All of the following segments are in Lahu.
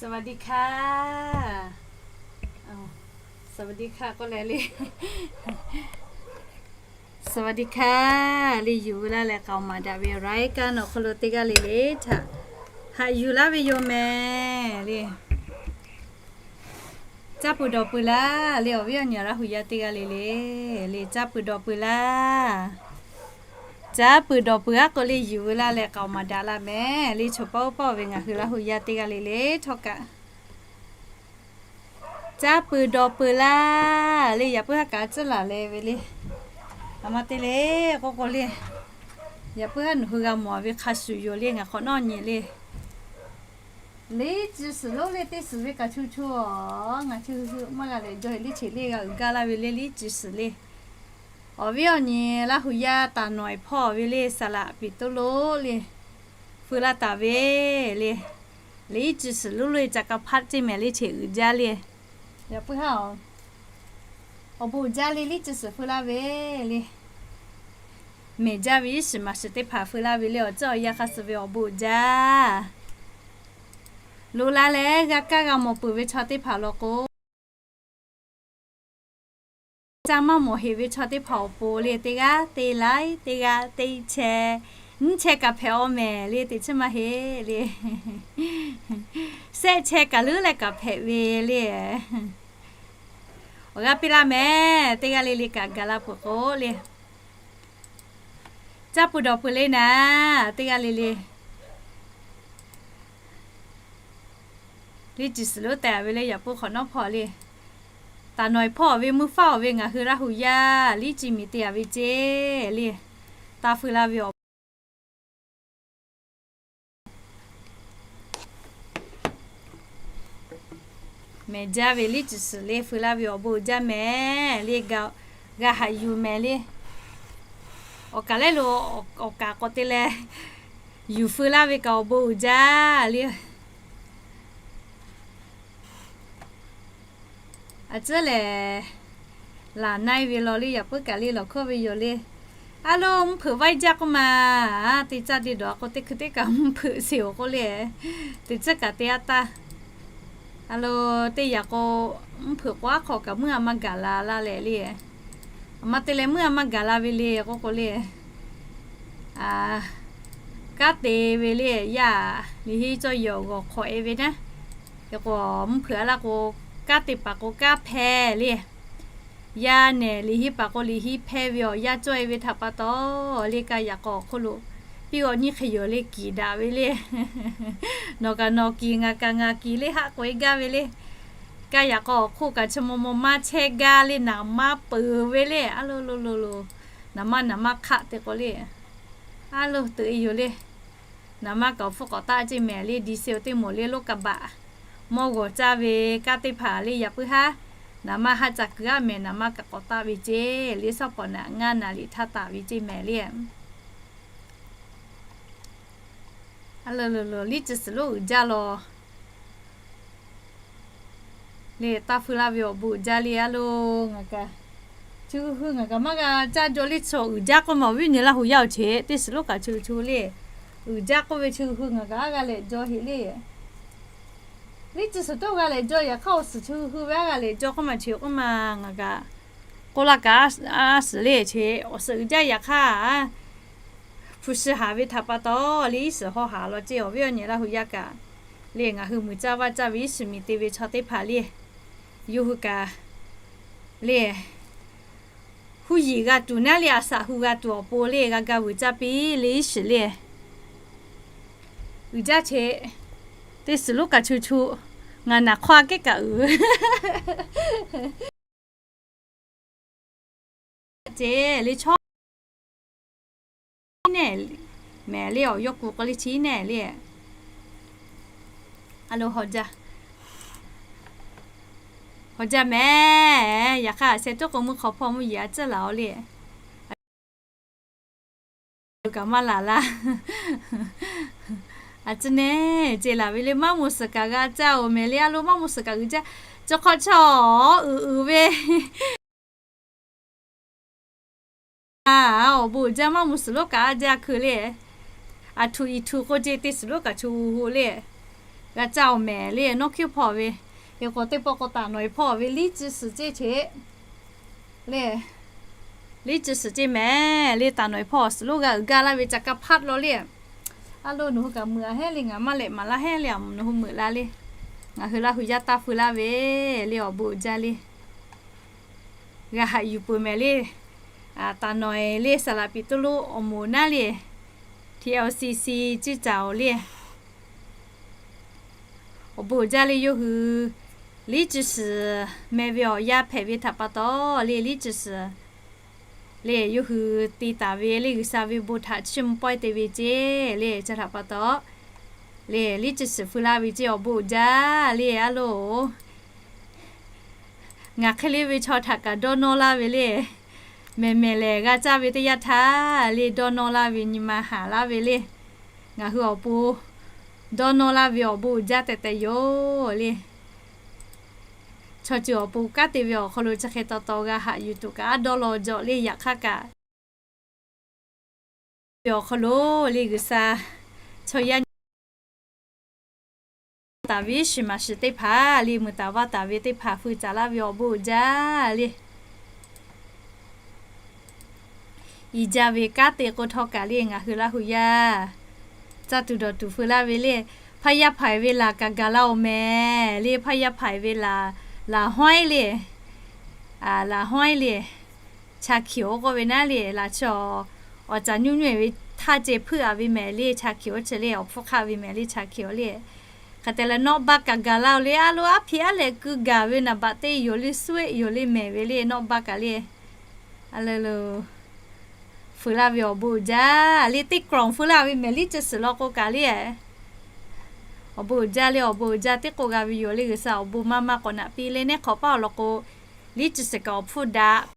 สวัสดีค่ะ สวัสดีค่ะ ก็แล้วเลย สวัสดีค่ะ เลยอยู่เวลาแหละ เก่ามาด่าเวไรกันเนาะ คนรู้ติกันเลยเลย ถ้า หาอยู่ละเวโยแม่ เลย Caˇ pui dawˬ pui laˇ le, awˬ viˉ awˬ nyi Laˇ hu yaˇ teˇ g'aˇ le le, le caˇ pui dawˬ pui laˇ. Caˇ pui dawˬ pui aˉ k'o le yuˬ ve laˇ leh k'aoˍ maˍ daꞈ la mehˍ le, chaw paˆ oˇ paˆ ve ngaˬ hui Laˇ hu yaˇ teˇ g'aˇ le le htawˇ kaꞈ, caˇ pui dawˬ pui laˇ le, yaꞈ puiˉ haˉ kaꞈ tcuhˉ laˬ leh ve le. A ma te le k'oˆ k'o le, yaꞈ puiˉ haˉ nawˬ hui g'a mawˬ ve hk'a shuˍ yoˬ le, ngaˬ hk'awꞈ nawˉ nyi le. Liˉ ci suhˍ lonˉ le teˇ suhˍ ve kaꞈ chu chu a, ngaˬ hui maˇ g'a leh jawˇ heˆ le, cheꞈ le g'a uiˍ gaˇ laˇ ve le, liˉ ci suhˍ le. Awˬ viˉ awˬ nyi Laˇ hu yaˇ taˍ nawˬ e hpawˇ ve le, saˍ laꞈ piˍ toˇ lonˉ le, feu laˇ taˍ ve le. Liˉ ci suhˍ lonˉ le ca ka hpaˆ ceˇ mehˍ le, cheꞈ uiˍ jaˇ le. Yaꞈ puiˉ haˉ a, awˬ bon uiˍ jaˇ le, liˉ ci suhˍ feu laˇ ve le. Mehˬ jaˇ ve iˉ shiˍ maˍ shiˍ teˇ hpaˍ feu laˇ ve le, awˬ ceuˬ awˬ yanˇ hk'a suh ve awˬ bon uiˍ jaˇ. Loꞈ la leh g'a kaˇ g'a mawˬ peuˬ ve chaw teˇ hpaˍ law k'o, caˇ maˇ mawˬ heˍ ve chaw teˇ hpaˍ awˬ pon le, teˇ g'aˇ te laiˉ, teˇ g'aˇ teˇ chehˇ, nyiˇ chehˇ kaꞈ hpehꞈ aw mehˍ le, teꞈ chi maˇ heˆ le. Sehˆ chehˇ kaꞈ leuˉ leh kaꞈ hpehꞈ ve le. Awˬ g'aˇ piˇ laˇ mehˍ, teˇ g'aˇ le le kaꞈ gaˬ la peuˬ k'o le. Caˇ pui dawˬ pui le naˍ, teˇ g'aˇ le le. Liˉ ci suhˍ lonˉ tehꞈ ve le, yaꞈ puiˉ hk'awꞈ nawˉ hpawˇ le. Taˍ nawˬ e hpawˇ ve mvuhˇ faˉ awˬ ve ngaˬ hui Laˇ hu yaˇ liˉ ci miˬ te a ve ceˇ le. Taˇ feu laˇ ve awˬ mehˍ jaˇ ve liˉ ci suhˍ le feu laˇ ve awˬ bon uiˍ jaˇ mehˍ le, g'a haꞈ yuˬ mehˍ le. Awˬ kaˍ lehˉ lo awˬ kaˍ k'awꞈ te leh yuˬ feu laˇ ve kaꞈ awˬ bon uiˍ jaˇ le. A ciˉ lehˬ, laˬ naiˇ ve law le, yaꞈ puiˉ kaꞈ le lawˬ hkawˇ ve yoˬ le. A lo, mvuhˇ hpeuꞈ vaiˇ jaˇ k'oˆ ma, te caˇ te dawˬ k'o teˇ hkui teˇ kaꞈ mvuhˇ hpeuꞈ sheˍ awˬ k'oˆ le. Teꞈ ciˉ kaꞈ te a taˇ. A lo, teˇ yaꞈ k'o, mvuhˇ hpeuꞈ k'o aˉ hk'aw kaꞈ meuˇ a maˇ gaˬ la laˇ leh le. A ma te leh meuˇ a maˇ gaˬ la ve le k'oˆ k'o le. Kanˉ te ve le, yaˇ liꞈ henˇ cawˇ yehˬ awˬ g'awˬ hk'awꞈ e ve naˉ. Hk'e k'o, mvuhˇ hpeuꞈ a laˇ k'o, kanˉ te paˍ k'o kanˉ hpehˇ le. Yaˇ nehˬ liꞈ henˇ paˍ k'o liꞈ henˇ hpehˇ ve awˬ yanˇ cawˇ e ve htaꞈ pa taw le, kaˇ yaꞈ k'aw awˬ hk'oˆ lo piˇ g'awꞈ nyiˇ hk'e yoˬ le, kiˍ daꞈ ve le. Nawˬ kaꞈ nawˬ kiˍ, ngaˬ kaꞈ ngaˬ kiˍ le, haˆ k'oꞈ e gaˇ ve le. Kaˇ yaꞈ k'aw awˬ hk'oˆ kaꞈ chi maw maw maˇ chehˇ gaˇ le, naˍ maˇ peuˬ ve le. A lo lo lo lo, naˍ maˇ naˍ maˇ hk'aˆ te k'o le. A lo, teuꞈ e yoˬ le. Naˍ maˇ kaꞈ awˬ hpfuhˇ k'awꞈ taˆ ceˇ mehˍ le, di se awˬ teˇ moˍ le loˉ kaꞈ baꞈ. Mawˇ g'awˬ caˇ ve kanˉ teˇ hpaˍ le, yaꞈ puiˉ haˉ naˍ maˇ haˉ ca kuiˬ aˉ mehˍ, naˍ maˇ kaꞈ k'awꞈ taˆ ve ceˇ le, shaˉ pawˍ naꞈ ngaˇ naˍ liꞈ htaˇ taˍ ve ceˇ mehˍ le. A lo lo lo, liˉ ci suhˍ lonˉ uiˍ jaˇ law le, taˇ feu laˇ ve awˬ bon uiˍ jaˇ le. A lo, ngaˬ kaꞈ, chi hui hui ngaˬ kaꞈ maˇ g'a caˇ jaw le, chaw uiˍ jaˇ k'oˆ ma awˬ viˉ awˬ nyi Laˇ hu yaˇ awˬ cheꞈ teˇ suhˍ lonˉ kaꞈ chi hui chi hui le. Uiˍ jaˇ k'oˆ ve chi hui hui ngaˬ kaꞈ aˉ g'a leh jaw heꞈ le. Liˉ ci suhˍ toˇ g'a leh jaw, yaꞈ hk'aˇ awˬ suhˍ chi hui hui ve aˉ g'a leh jaw k'oˆ ma chi k'oˆ ma, ngaˬ kaꞈ k'oˆ laˇ kaꞈ, a suhˍ le chi awˬ suhˍ uiˍ jaˇ. Yaꞈ hk'aˇ, hpu shi haˍ ve htaꞈ pa taw le, iˉ shiˍ haw haˍ law ceˇ, awˬ viˉ awˬ nyi Laˇ hu yaˇ kaꞈ le, ngaˬ hui muiˬ caˇ vaˇ caˇ ve iˉ shiˍ miˬ te ve chaw teˇ hpaˍ le, yawˇ hui kaꞈ le, huˇ yiˍ g'a tuˬ naˉ le, a shaꞈ hu g'a tuˬ awˬ pon le, g'a ga vuiˬ caˇ piˇ le, iˉ shiˍ le. Uiˍ jaˇ cheꞈ, teˇ suhˍ lonˉ kaꞈ chu chu, ngaˬ naˍ hk'aw a kehˉ kaꞈ uiˍ ceˇ le, chaw nehˬ mehˍ le, awˬ yawˇ kuˬ k'o le chi nehˬ le. A lo, haw jaˇ mehˍ. Yaꞈ hk'aˇ, sheh tuˉ k'o mvuhˇ hk'aw hpawˇ mvuhˇ yeˬ a ciˉ laˬ o le. Kaꞈ maˇ laˬ laˇ. A ciˉ nehˬ ceˇ laˬ ve le, maˇ moˍ suhˍ kaꞈ g'a caˇ oˬ mehˍ le. A lo, maˇ moˍ suhˍ kaꞈ uiˍ jaˇ. Chi hk'aw chaw uiˍ uiˍ ve a, awˬ bon uiˍ jaˇ, maˇ moˍ suhˍ lonˉ kaꞈ a jaˇ hkui le. A htuꞈ iˍ htuꞈ k'o ceˇ, teˇ suhˍ lonˉ kaꞈ chu hu hu le. g'a caˇ-oˬ mehˍ le, nawˇ hkiˉ hpawˇ ve. Hk'e k'o teˇ pawˆ k'o taˍ nawˬ e hpawˇ ve liˇ ci suhˍ ceˇ che le. Liˇ ci suhˍ ceˇ mehˍ le, taˍ nawˬ e hpawˇ suhˍ lo g'a uiˍ gaˇ laˇ ve ca kaˇ hpaˆ law le. A lo, nawˬ hui kaꞈ meuꞈ a heˉ le, ngaˬ maˇ lehꞈ maˍ laˇ heˉ le, nawˬ hui meuꞈ la le. Ngaˬ hui Laˇ hu yaˇ taˇ feu laˇ ve le, awˬ bon uiˍ jaˇ le. G'a haꞈ yuˬ peuˬ mehˍ le. Taˍ nawˬ e le, Saˍ laˍ Peˍtruˆ awˬ moˍ naˉ le, T L C C ciˇ caˍ-oˬ le. Awˬ bon uiˍ jaˇ le, yawˇ hui liˇ ci suhˍ meh ve awˬ yanˇ hpehꞈ ve htaꞈ pa taw le, liˇ ci suhˍ le, yawˇ hui te taˍ ve le, G'uiˬsha ve bon htaꞈ chiˇ mvuh pawehˇ te ve ceˇ le, chi htaꞈ pa taw le, liˇ ci suhˍ feu laˇ ve ceˇ, awˬ bon uiˍ jaˇ le. A lo, ngaˬ hk'e le ve chaw htaꞈ kaꞈ dawˇ nawˇ laˇ ve le. Mehˬ mehˬ lehˬ g'a caˇ ve teˇ yanˇ htaˇ le, dawˇ nawˇ laˇ ve nyi ma haˍ laˇ ve le. Ngaˬ hui awˬ pon dawˇ nawˇ laˇ ve awˬ bon uiˍ jaˇ tehꞈ tehꞈ yoˬ le. Chaw ceuˬ awˬ pon kanˉ te ve awˬ hk'aw lo chi hk'e taw taw g'a haꞈ yuˬ tuˬ kaꞈ, a dawˇ law jaw le, yaꞈ hk'aˇ kaꞈ ve awˬ hk'aw lo le, G'uiˬsha chaw yaˇ nyi taˍ ve shiˍ maˍ shiˍ teˇ hpaˍ le, mui taˍ vaˇ taˍ ve teˇ hpaˍ feu caˍ laˇ ve awˬ bon uiˍ jaˇ le. I jaˇ ve kanˉ te k'o htawˇ kaꞈ le, ngaˬ hui Laˇ hu yaˇ caˇ tuˬ dawˬ tuˬ feu laˇ ve le. Hpaˇ yaˇ hpaˍ ve laˬ kaꞈ gaˬ laˇ-oˬ mehˍ le, hpaˇ yaˇ hpaˍ ve laˬ, laˬ hawˉ-eˉ le, laˬ hawˉ-eˉ le, cha hkiˍ-oˬ k'oˆ ve naˉ le, laˬ chi awˬ caˍ nyiˇ nyiˇ ve htaˇ ceh hpuiˇ-a ve mehˍ le, cha hkiˍ-oˬ chi le, awˬ hpfuhˇ hk'aˆ ve mehˍ le, cha hkiˍ-oˬ le. Hk'e te leh nawˆ baˆ kaꞈ gaˬ laˇ-oˬ le, a lo, aˉ hpiꞈ aˉ lehꞈ keu gaˬ ve naˍ baꞈ teˇ yoˬ le, suhˆ-eˆ yoˬ le mehˍ ve le, nawˆ baˆ kaꞈ le. A lo lo, feu laˇ ve awˬ bon uiˍ jaˇ le, teˇ กล่อง feu laˇ ve mehˍ liˇ ci suhˍ law k'o kaꞈ le. Awˬ bon uiˍ jaˇ le, awˬ bon uiˍ jaˇ, teˇ k'oˆ g'a ve yoˬ le, G'uiˬsha awˬ bon maˇ maˇ k'awꞈ naꞈ piˇ le, neˇ hk'awꞈ paˉ awˬ lawn k'o, liˇ ci suhˍ kaꞈ awˬ hpfuhˇ daꞈ,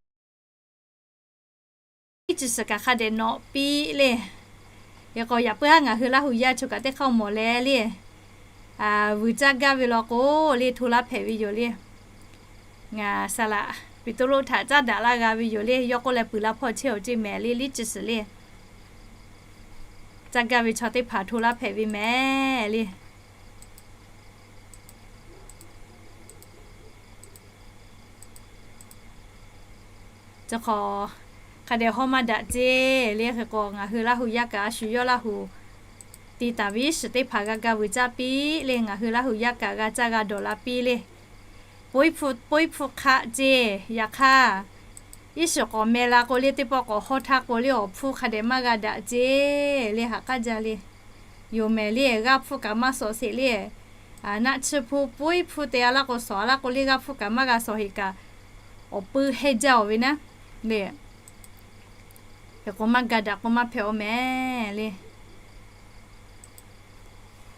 liˇ ci suhˍ kaꞈ hk'a dehꞈ nawꞈ piˇ le. Hk'e k'o yaꞈ puiˉ haˉ ngaˬ hui Laˇ hu yaˇ chaw kaꞈ teˇ hk'aˇ mawˬ leh le, vuiˬ caˇ gaˇ ve law k'o le, hto laˇ hpehꞈ ve yoˬ le. Ngaˬ Saˍ laˍ Peˍtruˆ htaꞈ caˉ daꞈ laˇ g'a ve yoˬ le, yawˇ k'oˆ leh puiˍ la hpawˇ chehˇ-oˬ ceˇ mehˍ le, liˇ ci suhˍ le. Caˇ gaˇ ve chaw teˇ hpaˍ hto laˇ hpehꞈ ve mehˍ le. Chi hk'awꞈ hk'a dehꞈ hawˉ maˇ daꞈ ceˇ le. Hk'e k'o ngaˬ hui Laˇ hu yaˇ kaꞈ a shu yawˇ Laˇ hu te taˍ ve iˉ shiˍ teˇ hpaˍ g'a ga vuiˬ caˇ piˇ le, ngaˬ hui Laˇ hu yaˇ kaꞈ g'a caˇ g'a dawˬ la piˇ le. Pawehˇ hpu, pawehˇ hpu hk'aˆ ceˇ. Yaꞈ hk'aˇ, iˉ shiˍ k'awꞈ meh la k'o le, teˇ pawˆ k'awꞈ hawˉ htaˇ k'o le, awˬ hpfuhˇ hk'a dehꞈ maˇ g'a daꞈ ceˇ le, haꞈ k'aˉ jaˇ le. Yoˬ mehˍ le, g'aˇ hpfuhˇ kaꞈ maˇ sawꞈ sheˍ le. Naˆ tsuhˇ hpu pawehˇ hpu te-a laˇ k'o, sawꞈ-a laˇ k'o le, g'aˇ hpfuhˇ kaꞈ maˇ g'a sawꞈ heˍ kaꞈ, awˬ peu heh jaˇ-oˬ ve naˉ le. Hk'e k'o maˇ ga daꞈ k'o maˇ hpehꞈ-oˬ mehˍ le.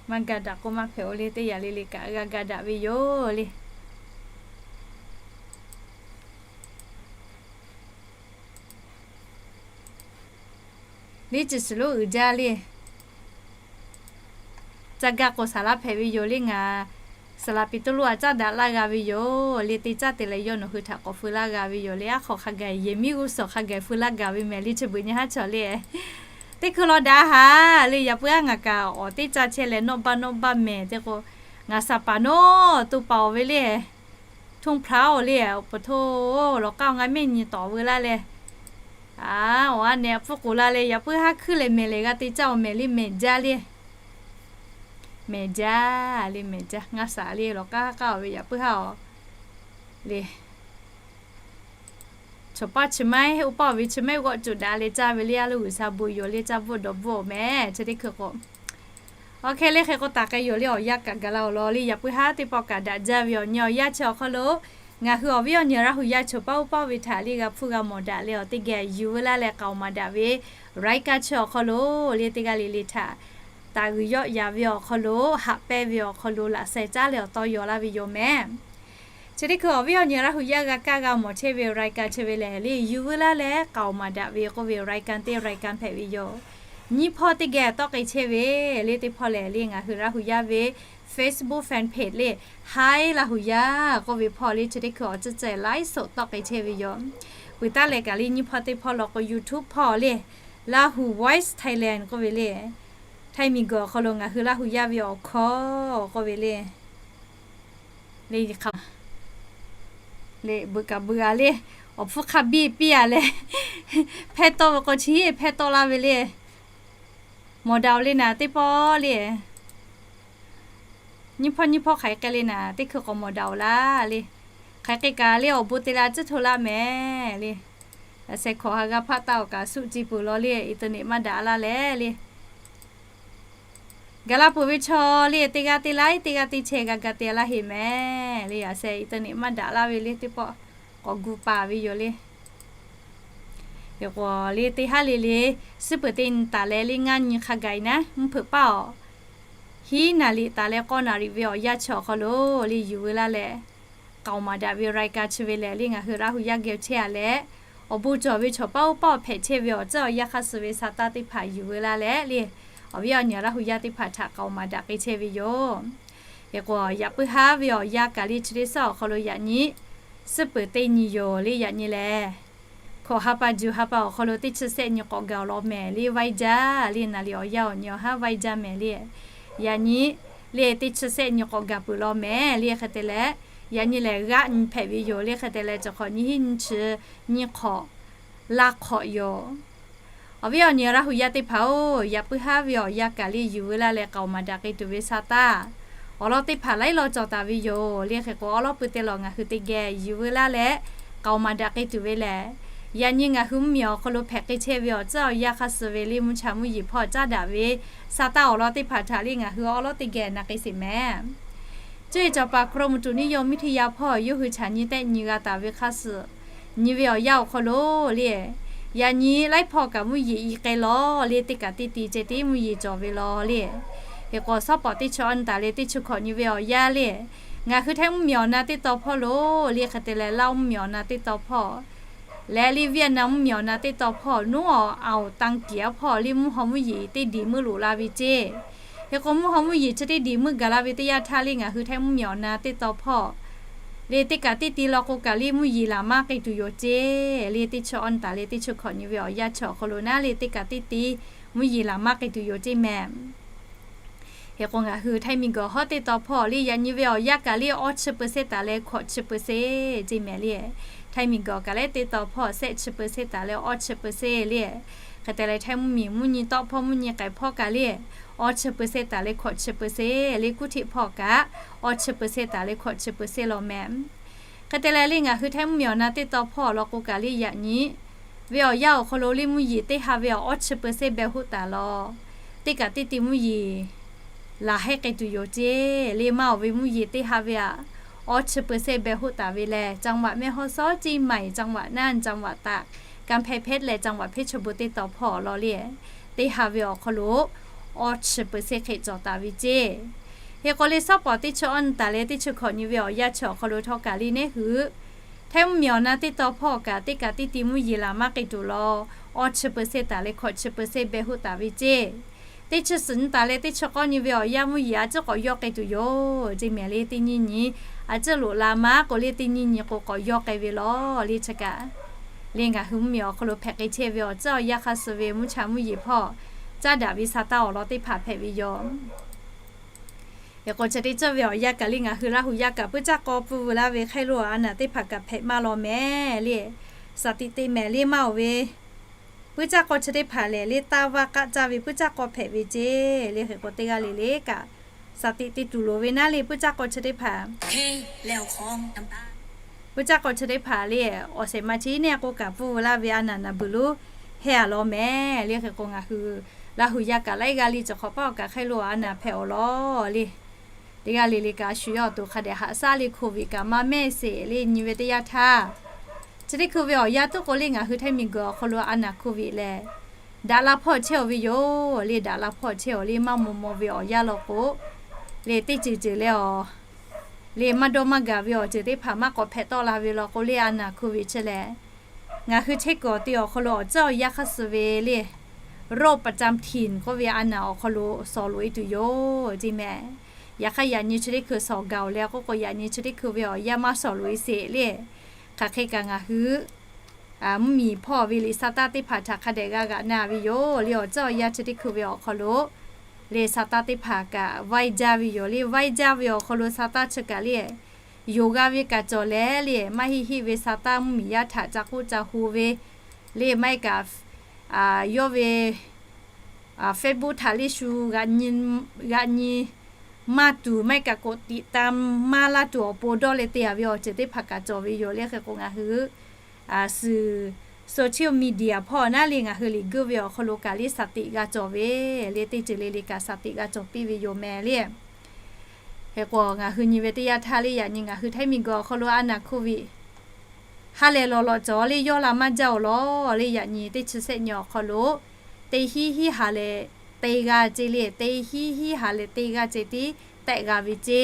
Maˇ ga daꞈ k'o maˇ hpehꞈ-oˬ le, teˇ yanˇ le le kaꞈ g'a ga daꞈ ve yoˬ le. Liˇ ci suhˍ lonˉ uiˍ jaˇ le. Caˇ gaˇ k'o saˍ laˇ hpehꞈ ve yoˬ le. Ngaˬ Saˍ laˍ Peˍtruˆ a caˉ daꞈ laˇ g'a ve yoˬ le. Teˇ caˉ te leh yawˇ nawˬ hui htaꞈ k'awꞈ feu laˇ g'a ve yoˬ le. Aˉ hk'aw hk'a gaˬ yehˬ miˉ g'uˇ suhˍ hk'a gaˬ feu laˇ gaˬ ve mehˍ le, chi beuꞈ nyi haˉ chaw le. Teˇ hkui law daꞈ haˍ le. Yaꞈ puiˉ aˉ ngaˬ kaꞈ awˬ teˇ caˇ chehˇ leh nawˆ baˆ nawˆ baˆ mehˍ te k'o, ngaˬ saˍ paˍ nawˉ to paˍ-oˬ ve le. Htoˇ hpaˍ-oˬ le, awˬ pa htoˇ lawˬ k'aˇ-oˬ, ngaˬ mehˆ nyi tawˍ veu laˇ leh, a, awˬ a nehˬ a pfuhˇ k'oˍ la leh, yaꞈ puiˉ haˉ hkuiˉ leh mehˍ lehˬ g'a te caˇ-oˬ mehˍ le, mehˍ jaˇ le. Mehˍ jaˇ le, mehˍ jaˇ. Ngaˇ saˍ le lawˬ k'aˇ k'aˇ-oˬ ve yaꞈ puiˉ haˉ-oˬ le. Chaw paˇ chi maiˉ oˇ paˇ-oˬ ve chi maiˉ g'awˆ cuˬ daꞈ leh caˇ ve le, a lo G'uiˬsha bon yoˬ le, caˇ bvuhˆ dawˬ bvuhˆ-oˬ mehˍ, chi teˇ hkui k'o. Awˬ hk'e le hk'e k'o taˍ k'ai yoˬ le, awˬ yanˇ kaꞈ gaˬ la-oˬ law le, yaꞈ puiˉ haˉ teˇ pawˆ kaꞈ daꞈ jaˇ ve awˬ nyi awˬ yanˇ chi awˬ hk'aw lo, ngaˬ hui awˬ viˉ awˬ nyi Laˇ hu yaˇ chaw paˇ oˇ paˇ ve htaꞈ le g'a hpuˇ g'a mawˬ daꞈ leh awˬ teˇ geh yuˬ veu laˇ leh k'aoˍ maˍ daꞈ ve รายการ chi awˬ hk'aw lo le, teˇ g'aˇ le le htaꞈ taˍ g'uiˬ yawˆ yaꞈ ve awˬ hk'aw lo, haꞈ pehnˇ ve awˬ hk'aw lo laꞈ sheh caˉ leh awˬ tawˇ yaw laˇ ve yoˬ mehˍ. Chi teˇ hkui awˬ viˉ awˬ nyi Laˇ hu yaˇ g'a kaˇ g'a mawˬ chehˇ ve รายการ chi ve lehˬ le, yuˬ veu laˇ leh k'aoˍ maˍ daꞈ ve k'oˆ ve รายการ teˇ รายการ hpehꞈ ve yoˬ. Nyiˇ hpawˇ teˇ geh tawˆ k'ai chehˇ ve le, teˇ hpawˇ lehˬ le ngaˬ hui Laˇ hu yaˇ ve Facebook fan page le, Hi Laˇ hu yaˇ k'oˆ ve hpawˇ le, chi teˇ hkui awˬ ceuˬ ceh ไลฟ์สด tawˆ k'ai chehˇ ve yoˬ. Peuˬ taˉ leh kaꞈ le nyiˇ hpawˇ teˇ hpawˇ law k'o YouTube hpawˇ le, Laˇ hu Voice Thailand k'oˆ ve le, Htaiˇ miˬguiˬ awˬ hk'aw lo ngaˬ hui Laˇ hu yaˇ ve awˬ hkawˇ k'oˆ ve le, le hk'a le beuꞈ kaꞈ beuꞈ a le, awˬ hpfuhˇ hk'a biˇ piˇ a leh, hpehˇ tawˆ ve k'o chi hpeˇ tawˆ laˇ ve le. Mawˬ daꞈ oˬ le naˍ teˇ pawˆ le. Nyiˇ hpawˇ nyiˇ hpawˇ hk'aˬ hk'e k'ai le naˍ teˇ hkui k'awꞈ mawˬ daꞈ oˬ laˇ le. Hk'aˬ hk'e k'ai le awˬ bon te la tcuhˉ hto laˇ mehˍ le. Yaꞈ sheh hkawꞈ ha g'a hpaˆ taˆ awˬ kaꞈ suˆ ci peuˬ law le, internet maˇ daꞈ laˇ leh le. Gaˬ la peuˬ ve chaw le teˇ g'aˇ te laiˉ teˇ g'aˇ teˇ chehˇ g'a ga te laˇ heˍ mehˍ le. Yaꞈ sheh internet maˇ daꞈ laˇ ve le teˇ pawˆ k'awꞈ gu pa ve yoˬ le. Hk'e k'o le teˇ haˉ le le, suhˉ peuˬ teˇ nyi taˍ leh le ngaˇ nyi hk'a gaˬ naˉ mvuhˇ hpeuꞈ paˇ awˬ hiˉ naˍ riˍ taˍ leh k'awˇ naˍ riˍ ve awˬ yanˇ chi awˬ hk'aw lo le yuˬ veu laˇ leh, k'aoˍ maˍ daꞈ ve รายการ chi ve lehˬ le ngaˬ hui Laˇ hu yaˇ geh chehˇ a leh, awˬ bon cawˬ ve chaw paˇ oˇ paˇ awˬ hpehꞈ chehˇ ve awˬ tcuhˉ awˬ yanˇ hk'aˇ suh ve sa taˇ teˇ hpaˍ yuˬ veu laˇ leh le, awˬ viˉ awˬ nyi Laˇ hu yaˇ teˇ hpaˍ htaꞈ k'aoˍ maˍ daꞈ k'ai chehˇ ve yoˬ. Hk'e k'o yaꞈ puiˉ haˉ ve awˬ yanˇ kaˬ le chi teˇ suhˉ awˬ hk'aw lo yaꞈ nyi suhˉ peuˬ teˇ nyi yoˬ le. Yaꞈ nyi lehˬ hkawꞈ ha pa juˬ ha pa awˬ hk'aw lo teˇ chi sehˆ nyi k'awꞈ gaˬ law mehˍ le vaiˇ jaˇ le. Naˍ riˍ awˬ yanˇ awˬ nyi awˬ haˉ vaiˇ jaˇ mehˍ le. Yaꞈ nyi le teˇ chi sehˆ nyi k'awꞈ gaˬ peuˬ law mehˍ le. Hk'e te leh, yaꞈ nyi lehˬ g'aˆ nyi hpehꞈ ve yoˬ le. Hk'e te leh cawˬ hk'awꞈ nyi hiˉ nyi chi nyi hk'awꞈ laˇ hk'awꞈ yoˬ. Awˬ viˉ awˬ nyi Laˇ hu yaˇ teˇ hpaˍ oˬ, yaꞈ puiˉ haˉ ve awˬ yanˇ kaˬ le yuˬ veu laˇ leh k'aoˍ maˍ daꞈ k'ai tuˬ ve sa taˇ awˬ lawn teˇ hpaˍ laiˉ law cawˬ taˍ ve yoˬ le. Hk'e k'o awˉ lawˉ pui te lawˬ ngaˬ hui teˇ geh yuˬ veu laˇ leh k'aoˍ maˍ daꞈ k'ai tuˬ ve lehˬ, yaꞈ nyi ngaˬ hui mvuhˇmiˬ awˬ hk'aw lo hpehꞈ k'ai chehˇ ve awˬ tcuhˉ awˬ yanˇ hk'aˇ suh ve le mvuhˇ cha mvuhˇ yeˬ hpawˇ caˉ daꞈ ve sa taˇ awˬ lawn teˇ hpaˍ htaꞈ le ngaˬ hui awˉ lawˉ teˇ geh na k'ai sheˍ mehˍ. Cuˇ yiˍ cawˬ paˍ กรมอุตุนิยมวิทยา hpawˇ yawˇ hui chaꞈ nyi tehˆ nyi g'a taˍ ve hk'aˇ suh nyi ve awˬ yanˇ awˬ hk'aw lo le, yaꞈ nyi laiˉ hpawˇ kaꞈ mvuhˇ yeˬ i k'ai law le, teˇ kaꞈ teˇ ti ceh tiˉ mvuhˇ yeˬ cawˬ ve law le. Hk'e k'o shawˉ pawˍ teˇ chi awˇ nyi taˍ leh teˇ chi hkawꞈ nyi ve awˬ yanˇ le, ngaˬ hui Htaiˇ mvuhˇmiˬ awˬ na teˇ taw hpawˇ lo le, hk'e te leh Laˇ mvuhˇmiˬ awˬ na teˇ taw hpawˇ leh le Vietnam mvuhˇmiˬ awˬ na teˇ taw hpawˇ nuˉ awˬ awˬ tanˇ kiˍ aˉ hpawˇ le mvuhˇ haw mvuhˇ yeˬ teˇ diˬ meuˇ loꞈ la ve ceˇ. Hk'e k'o mvuhˇ haw mvuhˇ yeˬ chi teˇ diˬ meuˇ gaˬ la ve teˇ yanˇ htaˇ le ngaˬ hui Htaiˇ mvuhˇmiˬ awˬ na teˇ taw hpawˇ le teˇ kaꞈ teˇ ti law k'o kaꞈ le mvuhˇ yeˬ laˬ maˇ k'ai tuˬ yoˬ ceˇ. Le teˇ chi awˇ nyi taˍ leh teˇ chi hkawꞈ nyi ve awˬ yanˇ chi awˬ hk'aw lo naˉ le teˇ kaꞈ teˇ ti mvuhˇ yeˬ laˬ maˇ k'ai tuˬ yoˬ ceˇ mehˍ. Hk'e k'o ngaˬ hui Htaiˇ miˬguiˬ hawˉ teˇ taw hpawˇ le yaꞈ nyi ve awˬ yanˇ kaˬ le awˇ chi เปอร์เซ็นต์ taˍ leh hkawꞈ chi เปอร์เซ็นต์ ceˇ mehˍ le. Htaiˇ miˬguiˬ kaꞈ lehˬ teˇ taw hpawˇ shehˆ chi เปอร์เซ็นต์ taˍ leh awˇ chi เปอร์เซ็นต์ le. Hk'e te leh Htaiˇ mvuhˇmiˬ mvuhˇ nyi tawˆ hpawˇ mvuhˇ nyi k'ai hpawˇ kaꞈ le awˇ chi เปอร์เซ็นต์ taˍ leh hkawꞈ chi เปอร์เซ็นต์ le. Kuˇ htiˆ hpawˇ kaꞈ awˇ chi เปอร์เซ็นต์ taˍ leh hkawꞈ chi เปอร์เซ็นต์ law mehˍ. Hk'e te leh le ngaˬ hui Htaiˇ mvuhˇmiˬ awˬ na teˇ taw hpawˇ law k'o kaꞈ le yaꞈ nyi ve awˬ yanˇ awˬ hk'aw lo le mvuhˇ yeˬ teˇ ha ve awˬ awˇ chi เปอร์เซ็นต์ beh hoˆ taˍ law. Teˇ kaꞈ teˇ ti mvuhˇ yeˬ laˬ hehˆ k'ai tuˬ yoˬ ceˇ. Le maˇ oˬ ve mvuhˇ yeˬ teˇ ha ve aꞈ awˇ chi เปอร์เซ็นต์ beh hoˆ taˍ ve lehˬ จังหวัดแม่ฮ่องสอน เชียงใหม่ จังหวัดน่าน จังหวัดตาก กำแพงเพชร leh จังหวัดเพชรบูรณ์ teˇ taw hpawˇ law le teˇ ha ve awˬ hk'aw lo awˇ chi เปอร์เซ็นต์ hk'e cawˬ taˍ ve ceˇ. Hk'e k'o le shawˉ pawˍ teˇ chi awˇ nyi taˍ leh teˇ chi hkawꞈ nyi ve awˬ yanˇ chi awˬ hk'aw lo htawˇ kaꞈ le neˉ hui Htaiˇ mvuhˇmiˬ awˬ na teˇ taw hpawˇ kaꞈ teˇ kaꞈ teˇ ti mvuhˇ yeˬ laˬ maˇ k'ai tuˬ law, awˇ chi เปอร์เซ็นต์ taˍ leh hkawꞈ chi เปอร์เซ็นต์ beh hoˆ taˍ ve ceˇ. Teˇ chi suhˍ nyi taˍ leh teˇ chi k'awˇ nyi ve awˬ yanˇ mvuhˇ yeˬ a ciˉ k'awꞈ yawˇ k'ai tuˬ yoˬ ceˇ mehˍ le. Teˇ nyi nyi a ciˉ loꞈ la maˇ k'o le teˇ nyi nyi k'o k'awꞈ yawˇ k'ai ve law le chi kaꞈ le ngaˬ hui mvuhˇmiˬ awˬ hk'aw lo hpehꞈ k'ai chehˇ ve awˬ tcuhˉ awˬ yanˇ hk'aˇ suh ve mvuhˇ cha mvuhˇ yeˬ hpawˇ caˉ daꞈ ve sa taˇ awˬ lawn teˇ hpaˍ hpehꞈ ve yoˬ. Hk'e k'o chi teˇ ceuˬ ve awˬ yanˇ kaꞈ le ngaˬ hui Laˇ hu yaˇ kaꞈ puiˉ caˇ k'aw pfuhˇ veu laˇ ve hk'aˇ lo a naˬ teˇ hpaˍ kaꞈ hpehꞈ maˇ law mehˍ le. Saˍ tiꞈ te mehˍ le maˇ oˬ ve puiˉ caˇ k'aw chi teˇ hpaˍ lehˬ le taˇ vaˇ k'aˆ caˇ ve puiˉ caˇ k'aw hpehꞈ ve ceˇ le. Hk'e k'o teˇ g'aˇ le le kaꞈ saˍ tiꞈ te tuˬ loˍ ve naˉ le puiˉ caˇ k'aw chi teˇ hpaˍ puiˉ caˇ k'aw chi teˇ hpaˍ le awˬ shehˍ ma chi neˇ k'o kaꞈ pfuhˇ veu laˇ ve a naˬ naˬ beuˬ lonˉ hehˇ a law mehˍ le. Hk'e k'o ngaˬ hui Laˇ hu yaˇ kaꞈ laiˉ g'aˇ le cawˬ hk'awꞈ paˆ awˬ kaꞈ hk'aˇ lo a naˬ hpehꞈ awˬ law le. Teˇ g'aˇ le le kaꞈ a shu yawˇ awˬ to hk'a dehꞈ haꞈ shaˉ le โควิด kaꞈ maˇ mehˆ sheˍ le nyi ve teˇ yanˇ htaˇ, chi teˇ hkui ve awˬ yanˇ tuˉ k'o le ngaˬ hui Htaiˇ miˬguiˬ awˬ hk'aw lo a naˬ โควิด lehˬ daꞈ la hpawˇ chehˇ aˬ ve yoˬ le. Daꞈ la hpawˇ chehˇ aˬ le maˇ maw maw ve awˬ yanˇ law k'o le teˇ ceuˬ ceuˬ le awˬ le maˇ dawˇ maˇ gaˬ ve awˬ ceuˬ teˇ hpaˍ maˇ k'awꞈ hpehꞈ tawˆ la ve law k'o le a naˬ โควิด chi lehˬ ngaˬ hui chehˇ kuiˬ awˬ te awˬ hk'aw lo awˬ tcuhˉ awˬ yanˇ hk'aˇ suh ve le โรคประจำถิ่น k'oˆ ve a naˬ awˬ hk'aw lo shawˍ loꞈ e tuˬ yoˬ ceˇ mehˍ. Yaꞈ hk'aˇ yaꞈ nyi chi teˇ hkui shawˍ gaˬ oˬ leh k'oˆ k'o yaꞈ nyi chi teˇ hkui ve awˬ yanˇ maˇ shawˍ loꞈ e sheˍ le. Hk'aˬ hk'e kaꞈ ngaˬ hui mvuhˇmiˬ hpawˇ ve liꞈ sa taˇ teˇ hpaˍ htaꞈ hk'a dehꞈ g'a g'aꞈ na ve yoˬ le. Awˬ tcuhˉ awˬ yanˇ chi teˇ hkui ve awˬ hk'aw lo le sa taˇ teˇ hpaˍ kaꞈ vaiˇ jaˇ ve yoˬ le. Vaiˇ jaˇ ve awˬ hk'aw lo sa taˇ chi kaꞈ le, yonˍ g'a ve kaꞈ cawˬ leh le, maˇ heˆ heˆ ve sa taˇ mvuhˇmiˬ yaˇ htaꞈ ca k'oˆ ca hu ve le, maˇ heˆ kaꞈ yawˇ ve Facebook htaꞈ le shu g'aꞈ nyi maˇ tuˬ, maˇ heˆ kaꞈ กดติดตาม maˇ laˇ tuˬ awˬ pon dawˇ leh te-a ve awˬ ceuˬ teˇ hpaˍ kaꞈ cawˬ ve yoˬ le. Hk'e k'o ngaˬ hui suhˍ social media hpawˇ naˉ le ngaˬ hui liꞈ guˇ ve awˬ hk'aw lo kaꞈ le sa tiꞈ g'a cawˬ ve le, teˇ ceuˬ le le kaꞈ sa tiꞈ g'a cawˬ piˇ ve yoˬ mehˍ le. Hk'e k'o ngaˬ hui nyi ve teˇ yanˇ htaˇ le, yaꞈ nyi ngaˬ hui Htaiˇ miˬguiˬ awˬ hk'aw lo a naˍ hkoˇ ve ha lehˬ lawˬ lawꞈ cawˬ le, yawˇ la maˇ jaˇ awˬ lawn le. Yaꞈ nyi teˇ chi sehˆ nyi awˬ hk'aw lo teˇ hinˉ hinˉ ha lehˬ te g'aˇ ce le, teˇ hinˉ hinˉ ha lehˬ te g'aˇ ce tiˉ tehˆ g'a ve ce.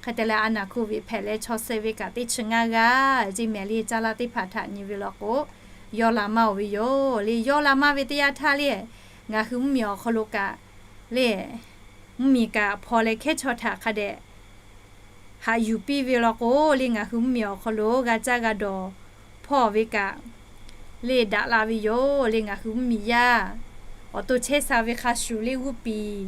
Hk'e te leh a naˍ hkoˇ ve hpehꞈ leh chaw suh ve kaꞈ teˇ chi ngaˇ g'aˇ ce mehˍ le. Caˇ laˇ teˇ hpaˍ htaꞈ nyi ve law k'o, yawˇ la maˇ oˬ ve yoˬ le. Yawˇ la maˇ ve teˇ yanˇ htaˇ le, ngaˬ hui mvuhˇmiˬ awˬ hk'aw lo kaꞈ le, mvuhˇmiˬ kaꞈ hpaw leh hkehˉ chaw htaꞈ hk'a dehꞈ haꞈ yuˬ piˇ ve law k'o le, ngaˬ hui mvuhˇmiˬ awˬ hk'aw lo g'a caˇ g'a dawˬ hpawˇ ve kaꞈ le daꞈ la ve yoˬ le. Ngaˬ hui mvuhˇmiˬ yaˇ awˬ to chehˇ sha ve hk'a shuˍ le g'uˇ piˍ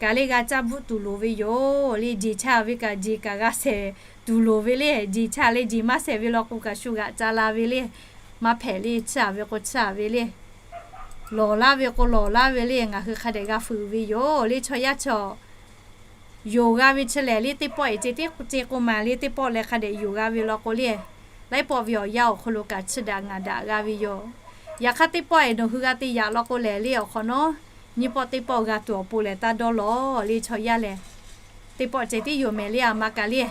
kaꞈ le g'a caˇ bvuhˆ tuˬ loˍ ve yoˬ le. Jeˬ chaˇ ve kaꞈ jeˬ kaꞈ g'a shehˍ tuˬ loˍ ve le. Jeˬ chaˇ le jeˬ maˇ shehˍ ve law k'o kaꞈ shu g'aꞈ ca la ve le. Maˇ hpehꞈ le, chiˇ-a ve k'o chiˇ-a ve le. Lawˬ laˇ ve k'o lawˬ laˇ ve le. Ngaˬ hui hk'a dehꞈ g'a fuiˍ ve yoˬ le. Chaw yaˇ chaw yonˍ g'a ve chi lehˬ le, teˇ pawˆ-e ce tiˉ ce k'o maˍ le, teˇ pawˆ leh hk'a dehꞈ yonˍ g'a ve law k'o le, laiˉ pawˆ ve awˬ yanˇ awˬ hk'aw lo kaꞈ chiˇ daꞈ ngaˍ daꞈ g'a ve yoˬ. Yaꞈ hk'aˇ teˇ pawˆ-e nawˬ hui g'a te yaꞈ law k'o lehˬ le, awˬ hk'awꞈ nawˉ nyiˇ pawˆ teˇ pawˆ g'a tuˬ awˬ pon lehˬ taˇ dawˇ lawˬ le. Chaw yaˇ lehˬ, teˇ pawˆ ce tiˉ yoˬ mehˍ le. A ma kaꞈ le,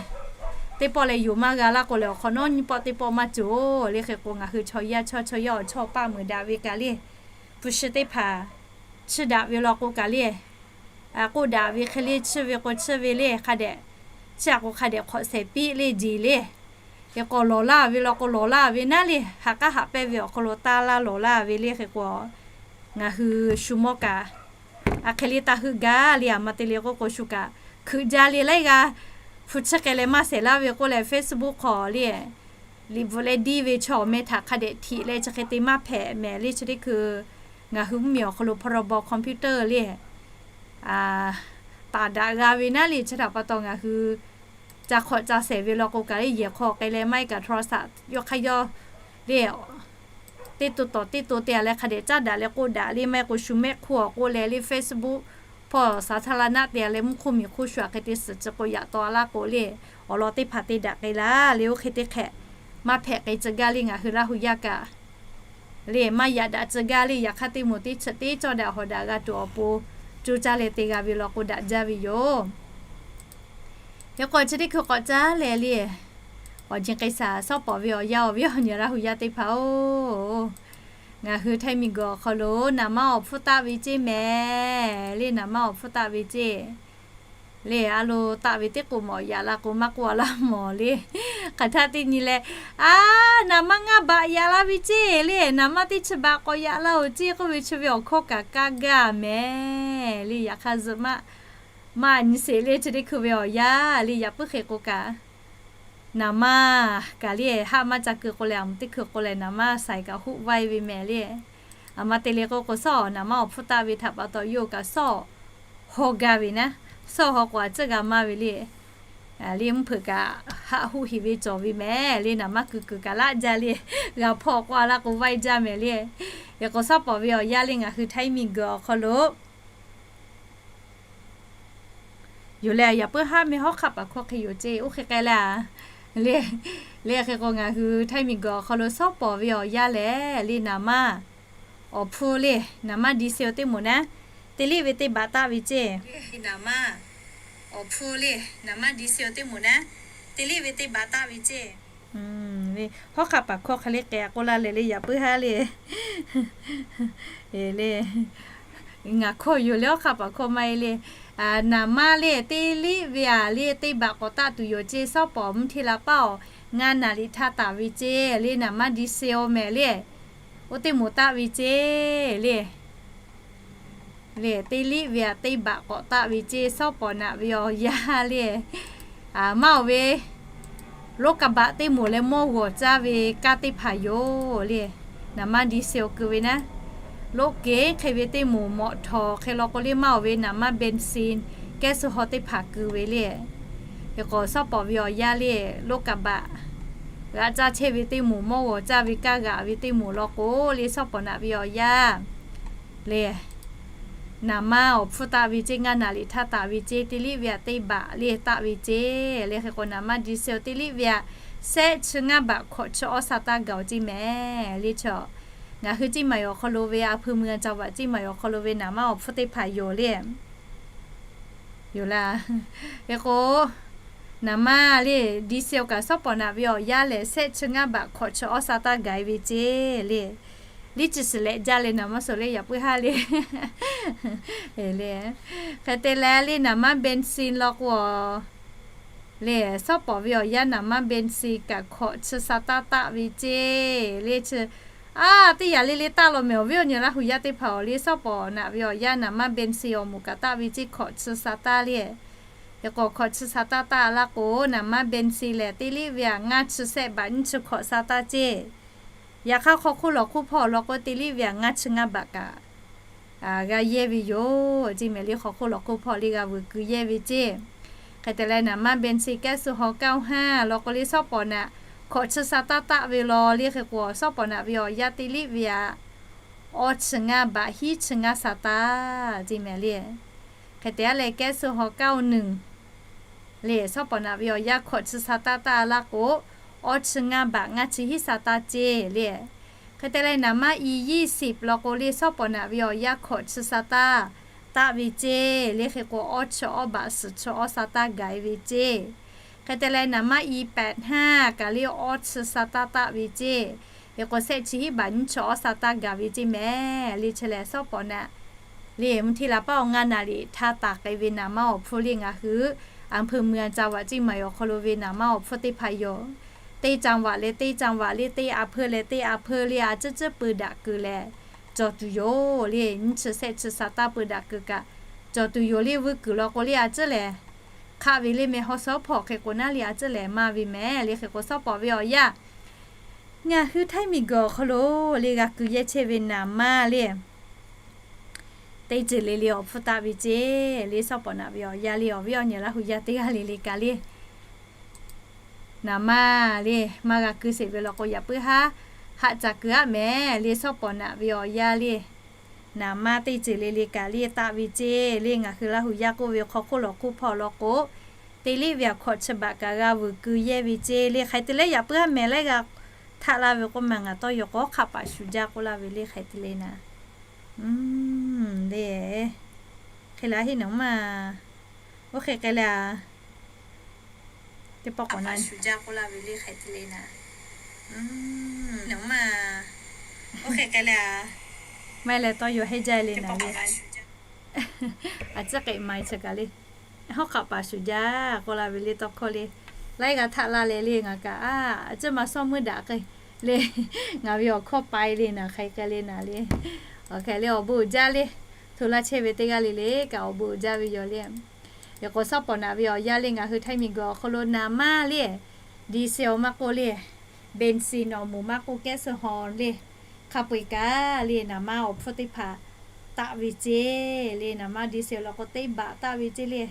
teˇ pawˆ leh yonˍ maˇ g'a laˇ k'o lehˬ, awˬ hk'awꞈ nawˉ nyiˇ pawˆ teˇ pawˆ maˇ cawˬ le. Hk'e k'o ngaˬ hui chaw yaˇ chaw, chaw yaˇ awˬ chawˇ paˆ meuˍ daꞈ ve kaꞈ le, hpu shi teˇ hpaˍ chiˇ daꞈ ve law k'o kaꞈ le, k'oˆ daꞈ ve hk'e le, chiˇ ve k'o chiˇ ve le, hk'a dehꞈ chiˇ-a k'o hk'a dehꞈ hk'awꞈ shehˍ piˇ le jeˬ le. Hk'e k'o lawˬ laˇ ve law k'o lawˬ laˇ ve naˉ le, ha k'aˉ haꞈ pehnˇ ve awˬ hk'aw lo taˇ laˇ lawˬ laˇ ve le. Hk'e k'o ngaˬ hui shu mawˇ kaꞈ a hk'e le taˇ heuˆ gaˇ le. A ma te le k'oˆ k'o shu kaꞈ hkeuꞈ jaˇ le. Laiˉ g'aˇ hpu chiˇ k'ai leh maˇ shehˍ laˇ ve k'oˆ leh Facebook hk'aw le, liꞈ bvuhꞈ leh diˇ ve chaw awˬ meh htaꞈ hk'a dehꞈ htiꞈ leh chi hk'e te maˇ hpehꞈ mehˍ le. Chi teˇ hkui ngaˬ hui mvuhˇmiˬ awˬ hk'aw lo พรบ คอมพิวเตอร์ le taˍ daꞈ g'a ve naˉ le. Chi htaꞈ pa taw ngaˬ hui ca hk'awꞈ ca shehˍ ve law k'o kaꞈ le, yehˬ hk'aw k'ai leh maˇ heˆ kaꞈ โทรศัพท์ yawˇ hk'aˇ yawˇ le teˇ to tawˍ teˇ to te-a leh hk'a dehꞈ caˉ daꞈ leh k'oˆ daꞈ le. Maˇ heˆ k'o shu mehˆ hk'oˆ awˬ k'oˆ leh le, Facebook hpawˇ สาธารณะ te-a leh mvuhˇ hk'oˆ miˬ hk'oˆ shu hk'e te suhˍ ci k'o yaꞈ taw laˇ k'o le, awˬ lawn teˇ hpaˍ te daꞈ k'ai laˇ le. Oˇ hk'e teˇ hk'ehꞈ maˇ hpehꞈ k'ai tcuh gaˇ le. Ngaˬ hui Laˇ hu yaˇ kaꞈ le maˇ yaꞈ daꞈ tcuh gaˇ le. Yaꞈ hk'aˇ teˇ moˍ teˇ chi teˇ cawˇ daꞈ hawˍ daꞈ g'a tuˬ awˬ pon coˇ caˇ leh te g'a ve law k'o daꞈ jaˇ ve yoˬ. Hk'e k'o chi teˇ hkui k'awꞈ caˉ leh le, awˬ jeˬ k'ai shaˍ shawˉ pawˍ ve awˬ yanˇ awˬ viˉ awˬ nyi Laˇ hu yaˇ teˇ hpaˍ-oˬ, ngaˬ hui Htaiˇ miˬguiˬ awˬ hk'aw lo naˍ manˇ awˬ hpfuhˇ taˆ ve ceˇ mehˍ le. Naˍ manˇ awˬ hpfuhˇ taˆ ve ceˇ le, a lo taˆ ve teˇ k'oˍ mawˬ yaꞈ la k'o maˇ k'oˆ-a laˇ mawˬ le. Hk'aˬ htaˇ teˇ nyi leh, a, naˍ manˇ ngaˇ baꞈ yaꞈ la ve ceˇ le, naˍ manˇ teˇ chi baꞈ k'awꞈ yaꞈ la-oˬ ceˇ k'oˆ ve chi ve awˬ hkawˇ kaꞈ kaˇ gaˇ mehˍ le. Yaꞈ hk'aˇ zuhꞈ maˇ maˇ nyi sheˍ le. Chi teˇ hkui ve awˬ yanˇ le, yaꞈ puiˉ hk'e k'o kaꞈ naˍ manˇ kaꞈ le haˆ maˇ ca keu k'o leh, a moˍ teˇ hkui k'o leh naˍ manˇ shaiˍ kaꞈ hoˆ vaiˇ ve mehˍ le. A ma te le k'oˆ k'o, sawˉ naˍ manˇ awˬ hpfuhˇ taˆ ve htaꞈ pa taw yawˇ kaꞈ sawˉ haw gaˇ ve naˉ, sawˉ haw k'o a tcuhˉ g'a maˇ ve le. Le mvuhˇ hpeuꞈ kaꞈ haˆ hoˆ heˍ ve cawˬ ve mehˍ le. Naˍ manˇ keu keu kaꞈ laˆ jaˇ le. G'a hpawˇ k'oˆ-a laˇ k'o vaiˇ jaˇ mehˍ le. Hk'e k'o shawˉ pawˍ ve awˬ yanˇ le ngaˬ hui Htaiˇ miˬguiˬ awˬ hk'aw lo yoˬ leh, yaꞈ puiˉ haˉ meh hawˉ hk'aˆ paˍ hkawˇ hk'e yoˬ ceˇ. Oˇ hk'e k'ai leh, le, le hk'e k'o ngaˬ hui Htaiˇ miˬguiˬ awˬ hk'aw lo shawˉ pawˍ ve awˬ yanˇ lehˬ le, naˍ manˇ awˬ hpfuhˇ le, naˍ manˇ ดีเซล teˇ moˍ naˉ, teˇ liˆ ve teˇ baꞈ taˆ ve ceˇ. Naˍ manˇ awˬ hpfuhˇ le, naˍ manˇ ดีเซล teˇ moˍ naˉ, teˇ liˆ ve teˇ baꞈ taˆ ve ceˇ. Hawˉ hk'aˆ paˍ hkawˇ hk'e le k'ai k'oˆ laˇ leh le, yaꞈ puiˉ haˉ le. Le, ngaˬ hkawˇ yoˬ le, hawˉ hk'aˆ paˍ hkawˇ maˇ heˆ le. Naˍ manˇ le teˇ liˆ ve-a le teˇ baꞈ k'awꞈ taˆ tuˬ yoˬ ceˇ. Shawˉ pawˍ mvuhˇ hteˇ la paˉ-oˬ, ngaˇ naˍ liꞈ htaˇ taˍ ve ceˇ le. Naˍ manˇ ดีเซล mehˍ le. Oˇ teˇ moˍ taˆ ve ceˇ le. Le, teˇ liˆ ve-a teˇ baꞈ k'awꞈ taˆ ve ceˇ. Shawˉ pawˍ naꞈ ve awˬ yanˇ le, maˇ oˬ ve loˉ ka baꞈ teˇ moˍ leh mawˇ g'awˬ caˇ ve kaˇ teˇ hpaˍ yoˬ le. Naˍ manˇ ดีเซล keu ve naˉ, loˇ keˉ hk'e ve teˇ moˍ mawꞈ htawˍ hk'e law k'o le, maˇ oˬ ve naˍ maˇ เบนซิน แก๊สโซฮอล์ teˇ hpaˍ keu ve le. Hk'e k'o, shawˉ pawˍ ve awˬ yanˇ le, loˇ kaˍ baꞈ g'aꞈ caˇ chehˇ ve teˇ moˍ, mawˇ g'awˬ caˇ ve kaˇ g'aꞈ ve teˇ moˍ law k'o le, shawˉ pawˍ naꞈ ve awˬ yanˇ le, naˍ maˇ awˬ hpfuhˇ taˆ ve ceˇ, ngaˇ naˍ riˍ htaˇ taˍ ve ceˇ, teˇ liˆ ve aꞈ teˇ baꞈ le taˆ ve ceˇ le. Hk'e k'o, naˍ maˇ ดีเซล teˇ liˆ ve aꞈ shehˆ chi ngaˇ baꞈ hkawꞈ chi awˇ sa taˇ gaˬ-oˬ ceˇ mehˍ le. Chi ngaˬ hui Ciˇ Maˍ awˬ hk'aw lo ve, a hpui mui a ca vaꞈ Ciˇ Maˍ awˬ hk'aw lo ve naˍ maˇ awˬ hpfuhˇ teˇ hpaˍ yoˬ le. Yoˬ laˇ. Hk'e k'o, naˍ maˇ le, ดีเซล kaꞈ shawˉ pawˍ naꞈ ve awˬ yanˇ lehˬ, shehˆ chi ngaˇ baꞈ hkawꞈ chi awˇ sa taˇ gaˬ-e ve ceˇ le. Liˇ chi shiˍ leh jaˇ le, naˍ maˇ suhˍ le yaꞈ puiˉ haˉ le. Hk'e te leh le, naˍ maˇ เบนซิน law k'o le, shawˉ pawˍ ve awˬ yanˇ naˍ maˇ เบนซิน kaꞈ hkawꞈ chi sa taˇ taˆ ve ceˇ le. Chi a, teˇ yaꞈ le le taˆ law mehˍ, awˬ viˉ awˬ nyi Laˇ hu yaˇ teˇ hpaˍ awˬ le, shawˉ pawˍ naꞈ ve awˬ yanˇ naˍ maˇ เบนซิน awˬ moˍ kaꞈ taˆ ve ceˇ, hkawꞈ chi sa taˇ le. Hk'e k'o, hkawꞈ chi sa taˇ taˆ laˇ k'o, naˍ maˇ เบนซิน lehˬ teˇ liˆ ve aꞈ ngaˇ chi shehˆ baꞈ nyiˇ chi hkawꞈ sa taˇ ceˇ. Yaꞈ hk'aˇ, hk'aw hk'oˆ lawˬ hk'oˆ hpawˇ law k'o, teˇ liˆ ve aꞈ ngaˇ chi ngaˇ baꞈ kaꞈ g'a yehˇ ve yoˬ ceˇ mehˍ le. Hk'aw hk'oˆ lawˬ hk'oˆ hpawˇ le g'a vuiˬ keu yehˇ ve ceˇ. Hk'e te leh, naˍ maˇ เบนซิน แก๊สโซฮอล์ เก้าห้า law k'o le, shawˉ pawˍ naꞈ hkawꞈ chi sa taˇ taˆ ve law le. Hk'e k'o, shawˉ pawˍ naꞈ ve awˬ yanˇ teˇ liˆ ve aꞈ awˇ chi ngaˇ baꞈ hiˉ chi ngaˇ sa taˇ ceˇ mehˍ le. Hk'e te aˉ leh, แก๊สโซฮอล์ เก้าหนึ่ง le, shawˉ pawˍ naꞈ ve awˬ yanˇ hkawꞈ chi sa taˇ taˆ laˇ k'o, awˇ chi ngaˇ baꞈ ngaˇ chi hiˉ sa taˇ ceˇ le. Hk'e te leh, naˍ maˇ อียี่สิบ law k'o le, shawˉ pawˍ naꞈ ve awˬ yanˇ hkawꞈ chi sa taˇ taˆ ve ceˇ le. Hk'e k'o, awˇ chi awˇ baꞈ suhˍ chi awˇ sa taˇ gaˬ-e ve ceˇ. Hk'e te leh, naˍ maˇ อีแปดห้า kaꞈ le, awˇ chi sa taˇ taˆ ve ceˇ. Hk'e k'o, shehˆ chi hiˉ baꞈ nyiˇ chi awˇ sa taˇ gaˬ ve ceˇ mehˍ le. Chi lehˬ, shawˉ pawˍ naꞈ le, mvuhˇ htiˇ la paˉ awˬ ngaˇ naˍ riˍ htaˇ taˍ k'ai ve naˍ maˇ awˬ hpfuhˇ le, ngaˬ hui a hpui mui a ca vaꞈ Ciˇ Maˍ awˬ hk'aw lo ve naˍ maˇ awˬ hpfuhˇ teˇ hpaˍ yoˬ. Teˇ จังหวัด leh teˇ จังหวัด le, teˇ a hpeuˇ leh teˇ a hpeuˇ le, a ciˉ ciˉ peu daꞈ keu leh cawˬ tuˬ yoˬ le. Nyiˇ chi shehˆ chi sa taˇ peu daꞈ keu kaꞈ cawˬ tuˬ yoˬ le. Vuiˇ kuiˬ law k'o le, a ciˉ lehˬ hk'aˆ ve le mehˍ, haw shawˉ hpawˇ hk'e k'o naˉ le, a ciˉ lehˬ maˇ ve mehˍ le. Hk'e k'o, shawˉ pawˍ ve awˬ yanˇ ngaˬ hui Htaiˇ miˬguiˬ awˬ hk'aw lo le g'a keu yehˇ chehˇ ve naˍ maˇ le, teˇ ceuˬ le le awˬ hpfuhˇ taˆ ve ceˇ le. Shawˉ pawˍ naꞈ ve awˬ yanˇ le, awˬ viˉ awˬ nyi Laˇ hu yaˇ teˇ g'aˇ le le kaꞈ le, naˍ maˇ le, maˇ g'a keu sheˍ ve law k'o, yaꞈ puiˉ haˉ haꞈ ca keu aˉ mehˍ le. Shawˉ pawˍ naꞈ ve awˬ yanˇ le, naˍ maˇ teˇ ceuˬ le le kaꞈ le taˆ ve ceˇ le. Ngaˬ hui Laˇ hu yaˇ k'oˆ ve, hk'aw hk'oˆ lawˬ hk'oˆ hpawˇ law k'o, teˇ liˇ ve aꞈ hkawꞈ chi baꞈ kaꞈ g'a vuiˬ keu yehˇ ve ceˇ le. Hk'e te leh, yaꞈ puiˉ haˉ mehˍ leh g'a htaꞈ la ve k'oˆ ma, ngaˬ tawˇ yaw k'awꞈ hk'aˆ paˍ shuˍ jaˇ k'oˆ laˇ ve le. Hk'e te le naˍ, le, hk'e la heˆ nawˬ ma, oˇ hk'e k'ai le a, teˇ pawˆ k'awꞈ na shuˍ jaˇ k'oˆ laˇ ve le. Hk'e te le naˍ, nawˬ ma, oˇ hk'e k'ai le a, maˇ heˆ leh tawˇ yaw heˆ jaˇ le naˍ le. A ciˉ k'ai ma chi kaꞈ le, hawˉ hk'aˆ paˍ shuˍ jaˇ k'oˆ laˇ ve le. Tawˇ hkawˇ le, laiˉ g'a htaꞈ laˇ leh le, ngaˬ kaꞈ a, a ciˉ ma shawˉ meuˇ daꞈ k'ai le, ngaˬ ve awˬ hkawˇ pai le naˍ, hk'e k'ai le naˍ le. Awˬ hk'e le, awˬ bon uiˍ jaˇ le. Hto laˇ chehˇ ve teˇ g'aˇ le le kaꞈ awˬ bon uiˍ jaˇ ve yoˬ le. Yaꞈ k'o, shawˉ pawˍ naꞈ ve awˬ yanˇ le, ngaˬ hui Htaiˇ miˬguiˬ awˬ hk'aw lo naˍ maˇ le, ดีเซล maˇ k'oˆ le, เบนซิน awˬ moˍ maˇ k'oˆ, แก๊สโซฮอล์ le, hk'a peu-eˬ kaꞈ le, naˍ maˇ awˬ hpfuhˇ teˇ hpaˍ taˆ ve ceˇ le. Naˍ maˇ ดีเซล law k'o, teˇ baꞈ taˆ ve ceˇ le.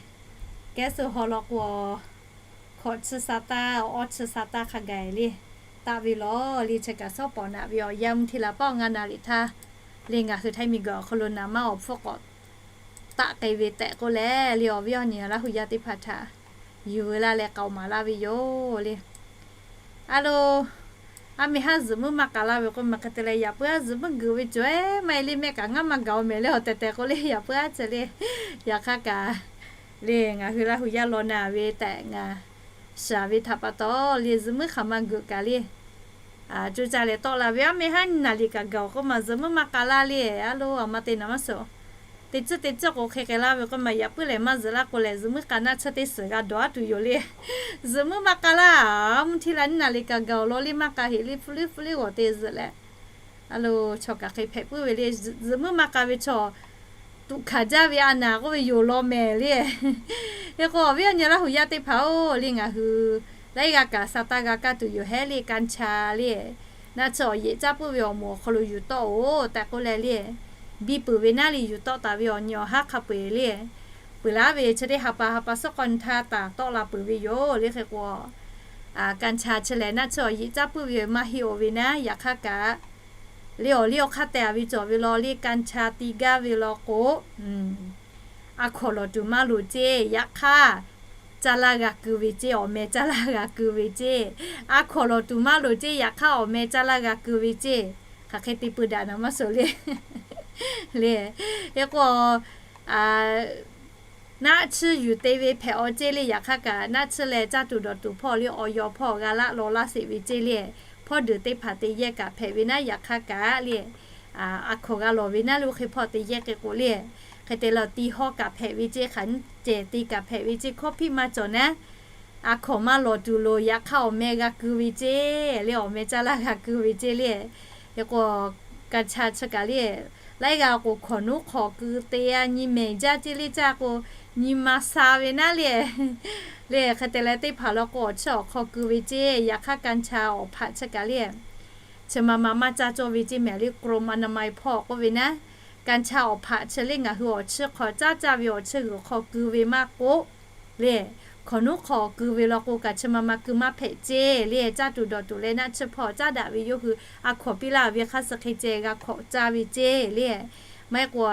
แก๊สโซฮอล์ law k'o, hkawꞈ chi sa taˇ, awˇ chi sa taˇ hk'a gaˬ le taˆ ve law le. Chi kaꞈ shawˉ pawˍ naꞈ ve awˬ yanˇ mvuhˇ htiˇ la paˉ awˬ ngaˇ naˍ riˍ htaˇ le, ngaˬ hui Htaiˇ miˬguiˬ awˬ hk'aw lo naˍ maˇ awˬ hpfuhˇ k'awꞈ taˆ k'ai ve tehꞈ k'oˆ leh le, awˬ viˉ awˬ nyi Laˇ hu yaˇ teˇ hpaˍ htaꞈ yuˬ veu laˇ leh k'aoˍ maˍ laˇ ve yoˬ le. A lo, aˉ meh haˉ zuhꞈ muiˉ maˇ k'a laˇ ve k'oˆ ma, hk'e te leh yaꞈ puiˉ haˉ zuhꞈ muiˉ geuꞈ ve cawˬ-e maˇ heˆ le, mehˆ kaꞈ ngaˇ maˇ gaˬ-oˬ mehˍ le, awˬ tehˬ tehˬ k'oˆ le, yaꞈ puiˉ haˉ chi le. Yaꞈ hk'aˇ kaꞈ le, ngaˬ hui Laˇ hu yaˇ law na ve tehꞈ ngaˬ shaˍ ve htaꞈ pa taw le, zuhꞈ muiˉ hk'aˬ ma geuꞈ kaꞈ le, co caˇ leh tawˆ la ve, aˉ meh haˉ nyiˇ naˍ riˍ kaꞈ gaˬ-oˬ k'oˆ ma, zuhꞈ muiˉ maˇ k'a laˇ le. A lo, aˬ ma te naˍ maˇ suhˍ, teˇ ciˉ teˇ ciˉ k'o hk'e k'ai laˇ ve k'oˆ ma, yaꞈ puiˉ lehˬ maˇ zuhꞈ laˇ k'o lehˬ, zuhꞈ muiˉ k'a naˆ chi teˇ suhˍ g'a dawˬ aˉ tuˬ yoˬ le. Zuhꞈ muiˉ maˇ k'a laˇ, mvuhˇ htiˇ la nyiˇ naˍ riˍ kaꞈ gaˬ-oˬ law le, maˇ k'a heꞈ le, hpu liˇ hpu liˇ g'awˬ te zuhꞈ leh, a lo, chaw kaꞈ hk'e hpehꞈ puiˉ ve le. Zuhꞈ muiˉ maˇ k'a ve chaw tuꞈ hkanˍ jaˇ ve a naˍ k'oˆ ve yoˬ law mehˍ le. Hk'e k'o, awˬ viˉ awˬ nyi Laˇ hu yaˇ teˇ hpaˍ-oˬ le, ngaˬ hui laiˉ g'aˇ kaꞈ sa taˇ g'a kaˇ tuˬ yoˬ hehˉ le, กัญชา le. Naˆ chi awˬ yeꞈ caˇ puiˉ ve awˬ moˍ awˬ hk'aw lo yuˬ tawˆ-oˬ tehꞈ k'oˆ leh le, biˇ peuˬ ve naˉ le yuˬ tawˆ taˍ ve awˬ nyi awˬ haˉ hk'a peu-eˬ le. Peuˬ laˉ ve chi teˇ ha pa ha pa suhˉ k'awˇ nyi htaˇ taˍ tawˆ la peuˬ ve yoˬ le. Hk'e k'o, กัญชา chi lehˬ naˆ tsuhˇ awˬ yiꞈ caˉ puiˉ ve maˇ heˆ-oˬ ve naˉ, yaꞈ hk'aˇ kaꞈ le awˬ liˇ awˬ hk'aˇ teh-a ve cawˬ ve law le กัญชา ti gaˇ ve law k'o, a hkawnˍ lawˬ tuˬ maˇ loˍ ceˇ. Yaꞈ hk'aˇ, caˇ laˇ g'a keu ve ceˇ, awˬ meh caˇ laˇ g'a keu ve ceˇ. A hkawnˍ lawˬ tuˬ maˇ loˍ ceˇ. Yaꞈ hk'aˇ awˬ meh caˇ laˇ g'a keu ve ceˇ. Hk'aˬ hk'e te peu daꞈ naˍ maˇ suh le. Le, hk'e k'o, naˆ tsuhˇ yuˬ te ve hpehꞈ-aw ceˇ le. Yaꞈ hk'aˇ kaꞈ naˆ tsuhˇ leh caˇ tuˬ dawˬ tuˬ hpawˇ le awˬ yaw hpawˇ g'a laˆ law laˇ sheˍ ve ceˇ le. Hpawˇ deuˬ teˇ hpaˍ te yehˇ kaꞈ hpehꞈ ve naˉ, yaꞈ hk'aˇ kaꞈ le, a hkawnˍ g'a lawˬ ve naˉ le oˇ hk'e hpawˇ te yehˇ hk'e k'o le. Hk'e te leh ti hawˇ kaꞈ hpehꞈ ve ceˇ, hk'aˬ cehˬ te kaꞈ hpehꞈ ve ceˇ, hkawˇ hpiˆ maˇ cawˬ naˉ, a hkawnˍ maˇ lawˬ tuˬ loˍ. Yaꞈ hk'aˇ awˬ meh g'a keu ve ceˇ le, awˬ meh caˇ laˇ g'a keu ve ceˇ le. Hk'e k'o, กัญชา chi kaꞈ le, laiˉ g'aˇ k'o hkawnˍ nuˉ hk'awꞈ keu te-a nyi mehˬ jaˇ ceˇ le. Caˇ k'o, nyi ma sha ve naˉ le. Le hk'e te leh teˇ hpaˍ law k'o awˬ chiˇ awˬ hk'aw keu ve ceˇ. Yaꞈ hk'aˇ กัญชา awˬ hpaꞈ chi kaꞈ le, chi ma ma maˇ caˇ cawˇ ve ceˇ mehˍ le. กรมอนามัย hpawˇ k'oˆ ve naˉ, กัญชา awˬ hpaꞈ chi le ngaˬ hui awˬ chiˇ hk'aw caˇ caˇ ve awˬ chiˇ g'uiˬ hk'aw keu ve maˇ k'oˆ le, hkawnˍ nuˉ hk'awꞈ keu ve law k'o kaꞈ chi ma ma keu maˇ hpehꞈ ceˇ le. Caˇ tuˬ dawˬ tuˬ leh naˆ tsuhˇ hpawˇ caˉ daꞈ ve yawˇ hui a hkawnˍ piˇ laˇ ve hk'aˇ suh hk'e ceh g'a hkawnˍ caˇ ve ceˇ le. Maˇ heˆ k'o,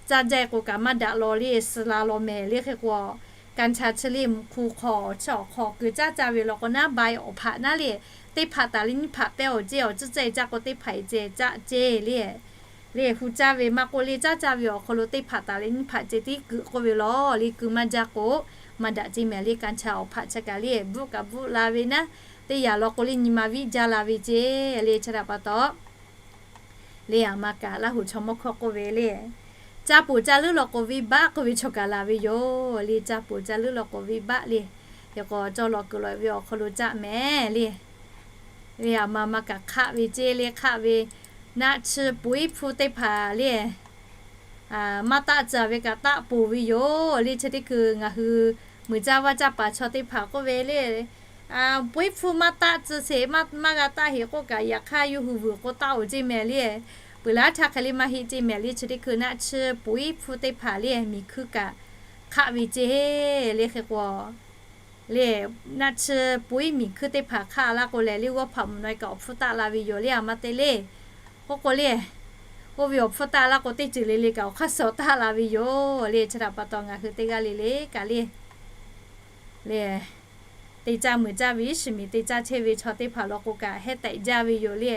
caˇ jaˇ k'o kaꞈ maˇ daꞈ law le, suh la law mehˍ le. Hk'e k'o, กัญชา chi le mvuhˇ hk'u hk'aw awˬ chiˇ awˬ hk'aw keu caˇ caˇ ve law k'o naˉ, ใบ awˬ hpaꞈ naˉ le, teˇ hpaˍ taˍ le nyiˇ hpaˍ pehˇ-oˬ ceˇ. Awˬ tcuhˉ cehˇ caˇ k'o teˇ hpaˍ-e ceh caˇ ceˇ le. Le hu caˇ ve maˇ k'oˆ le, caˇ caˇ ve awˬ hk'aw lo teˇ hpaˍ taˍ le nyiˇ hpaˍ ceh tiˉ keu k'oˆ ve law le. Keu maˇ jaˇ k'o, maˇ daꞈ ceˇ mehˍ le. กัญชา awˬ hpaꞈ chi kaꞈ le bvuhˆ kaꞈ bvuhˆ la ve naˉ, teˇ yanˇ law k'o le nyi ma viˆ jaˇ la ve ceˇ le. Chi htaꞈ pa taw le, aˬ ma kaꞈ Laˇ huˍ chaw mawˇ hkawˇ k'oˆ ve le, caˇ poˬ caˇ leuˉ law k'o viˆ baˆ k'oˆ ve chaw kaꞈ laˬ ve yoˬ le. Caˇ poˬ caˇ leuˉ law k'o viˆ baˆ le. Hk'e k'o, cawˇ law kuiˬ law ve awˬ hk'aw lo caˇ mehˍ le. Le aˬ ma ma kaꞈ hk'aˆ ve ceˇ le. Hk'aˆ ve naˆ tsuhˇ poiˉ hpfuhˇ teˇ hpaˍ le, maˇ taˆ tcuh ve kaꞈ taˆ poˬ ve yoˬ le. Chi teˇ hkui ngaˬ hui muiˬ caˇ vaˇ caˇ paˍ chaw teˇ hpaˍ k'oˆ ve le, poiˉ hpfuhˇ maˇ taˆ tcuh sheˍ, maˇ g'a taˆ heˍ k'oˆ kaꞈ, yaꞈ hk'aˇ yawˇ hui vuiˬ k'o taˆ-oˬ ceˇ mehˍ le. Peuˬ laˉ htaˇ hk'e le maˇ heˆ ceˇ mehˍ le. Chi teˇ hkui naˆ tsuhˇ poiˉ hpuˇ teˇ hpaˍ le miˬ hkuiˇ kaꞈ hk'aˆ ve ceˇ le. Hk'e k'o le, naˆ tsuhˇ poiˉ miˬ hkuiˇ teˇ hpaˍ hk'aˆ laˇ k'o lehˬ, le g'awˇ hpaꞈ mvuhˬ naw e kaꞈ awˬ hpfuhˇ taˆ la ve yoˬ le. Aˬ ma te le, oˇ ve awˬ hpfuhˇ taˆ laˇ k'o teˇ ceuˬ le le kaꞈ awˬ hk'aˇ suh taˆ la ve yoˬ le. Chi htaꞈ pa taw ngaˬ hui teˇ g'aˇ le le kaꞈ le, le te caˇ muiˬ caˇ ve iˉ shiˍ miˬ te caˇ chehˇ ve chaw teˇ hpaˍ law k'o kaꞈ hehˉ tehꞈ jaˇ ve yoˬ le.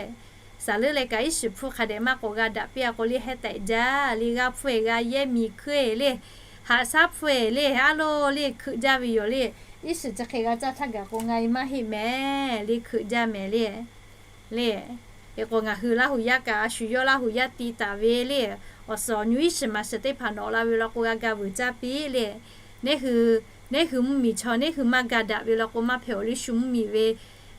Saˍ leuˉ leh kaꞈ iˉ shiˍ hpuˇ hk'a dehꞈ maˇ k'awꞈ g'a daꞈ piˇ-a k'o le hehˉ tehꞈ jaˇ le. G'aˇ hpuˇ-e g'a yehˇ miˬ hkuiˇ-e le, haꞈ shaˉ hpuˇ-e le, a lo le hkeuꞈ jaˇ ve yoˬ le. Iˉ shiˍ chi hk'e g'a caˇ htaˇ gaˬ k'o ngaˬ e maˇ heˆ mehˍ le hkeuꞈ jaˇ mehˍ le. Le, hk'e k'o ngaˬ hui Laˇ huˍ yaˇ kaꞈ a shu yawˇ Laˇ huˍ yaˇ ti taˍ ve le, awˬ suhˍ awˬ nyu iˉ shiˍ maˍ shiˍ teˇ hpaˍ nawꞈ la ve law k'o g'a ga vuiˬ caˇ piˇ le. Neˇ hui, neˇ hui mvuhˇ miˬ chaw neˇ hui maˇ ga daꞈ ve law k'o maˇ hpehꞈ awˬ le shu mvuhˇ miˬ ve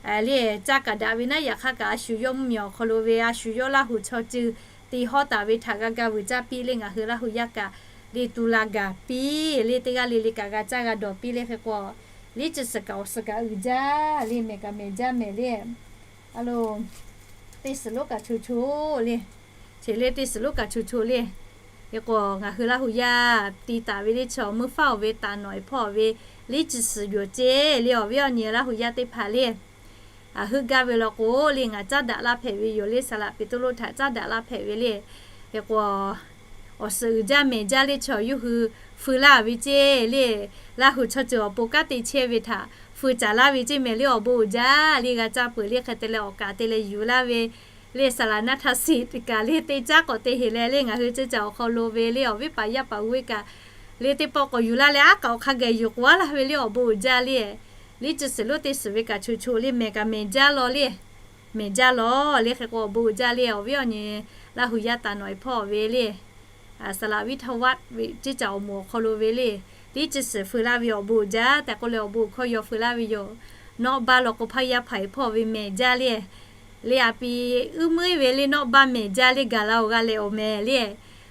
le, caˇ kaꞈ daꞈ ve naˉ. Yaꞈ hk'aˇ kaꞈ a shu yawˇ mvuhˇ miˬ awˬ hk'aw lo ve a shu yawˇ Laˇ huˍ chaw ceuˬ te hawˉ taˍ ve htaꞈ g'a ga vuiˬ caˇ piˇ le. Ngaˬ hui Laˇ huˍ yaˇ kaꞈ le tu la gaˬ piˇ le, teˇ g'aˇ le le kaꞈ g'a caˇ g'a dawˬ piˇ le. Hk'e k'o, liˇ chi suhˍ kaꞈ awˬ suhˍ kaꞈ uiˍ jaˇ le, mehˬ kaꞈ mehˬ jaˇ mehˍ le. A lo, teˇ suhˍ lonˉ kaꞈ cho cho le, cheˬ le teˇ suhˍ lonˉ kaꞈ cho cho le. Hk'e k'o ngaˬ hui Laˇ huˍ yaˇ ti taˍ ve le chaw meuˇ faˉ-oˬ ve taˍ nawˬ e hpawˇ ve liˇ chi suhˍ yoˬ ceˇ le. Awˬ viˉ awˬ nyi Laˇ huˍ yaˇ teˇ hpaˍ le, a heuˆ gaˇ ve law k'o le ngaˬ caˉ daꞈ laˇ hpehꞈ ve yoˬ le. Saˍ laꞈ Peˍtruˆ htaꞈ caˉ daꞈ laˇ hpehꞈ ve le. Hk'e k'o, awˬ suhˍ uiˍ jaˇ mehˬ jaˇ le chaw yawˇ hui feu laˇ ve ceˇ le. Laˇ huˍ chaw ceuˬ awˬ pon kanˉ te chehˇ ve htaꞈ feu caˍ laˇ ve ceˇ mehˍ le. Awˬ bon uiˍ jaˇ le g'a caˇ peuˬ le. Hk'e te leh awˬ kaˍ te leh yuˬ laˇ ve le saˍ laꞈ naˇ htaˇ shiˍ kaꞈ le teˇ caˉ k'awꞈ te heˍ leh le ngaˬ hui ceuˬ caˬ awˬ hk'aw lo ve le awˬ viˉ paˍ yaˇ paˍ g'uˇ e kaꞈ le teˇ pawˆ k'awꞈ yuˬ laˇ leh aˉ kaꞈ awˬ hk'a geh yuˬ k'oˆ laˇ ve le. Awˬ bon uiˍ jaˇ le, liˇ chi suhˍ lonˉ teˇ suhˍ ve kaꞈ cho cho le, mehˬ kaꞈ mehˬ jaˇ law le, mehˬ jaˇ law le. Hk'e k'o awˬ bon uiˍ jaˇ le. Awˬ viˉ awˬ nyi Laˇ huˍ yaˇ taˍ nawˬ e hpawˇ ve le, saˍ laꞈ viˉ htaˇ vaˆ ve ceuˬ caˬ awˬ moˍ awˬ hk'aw lo ve le, liˇ chi suhˍ feu laˇ ve awˬ bon uiˍ jaˇ tehꞈ k'oˆ leh awˬ bon hkawˇ yaw feu laˇ ve yoˬ. Nawˉ baˇ law k'o hpaˇ yaˇ hpaˍ e hpawˇ ve mehˬ jaˇ le. Le a pi uˉ meuˉ ve le nawˉ baˇ mehˬ jaˇ le gaˬ la-oˬ g'a leh awˬ mehˍ le.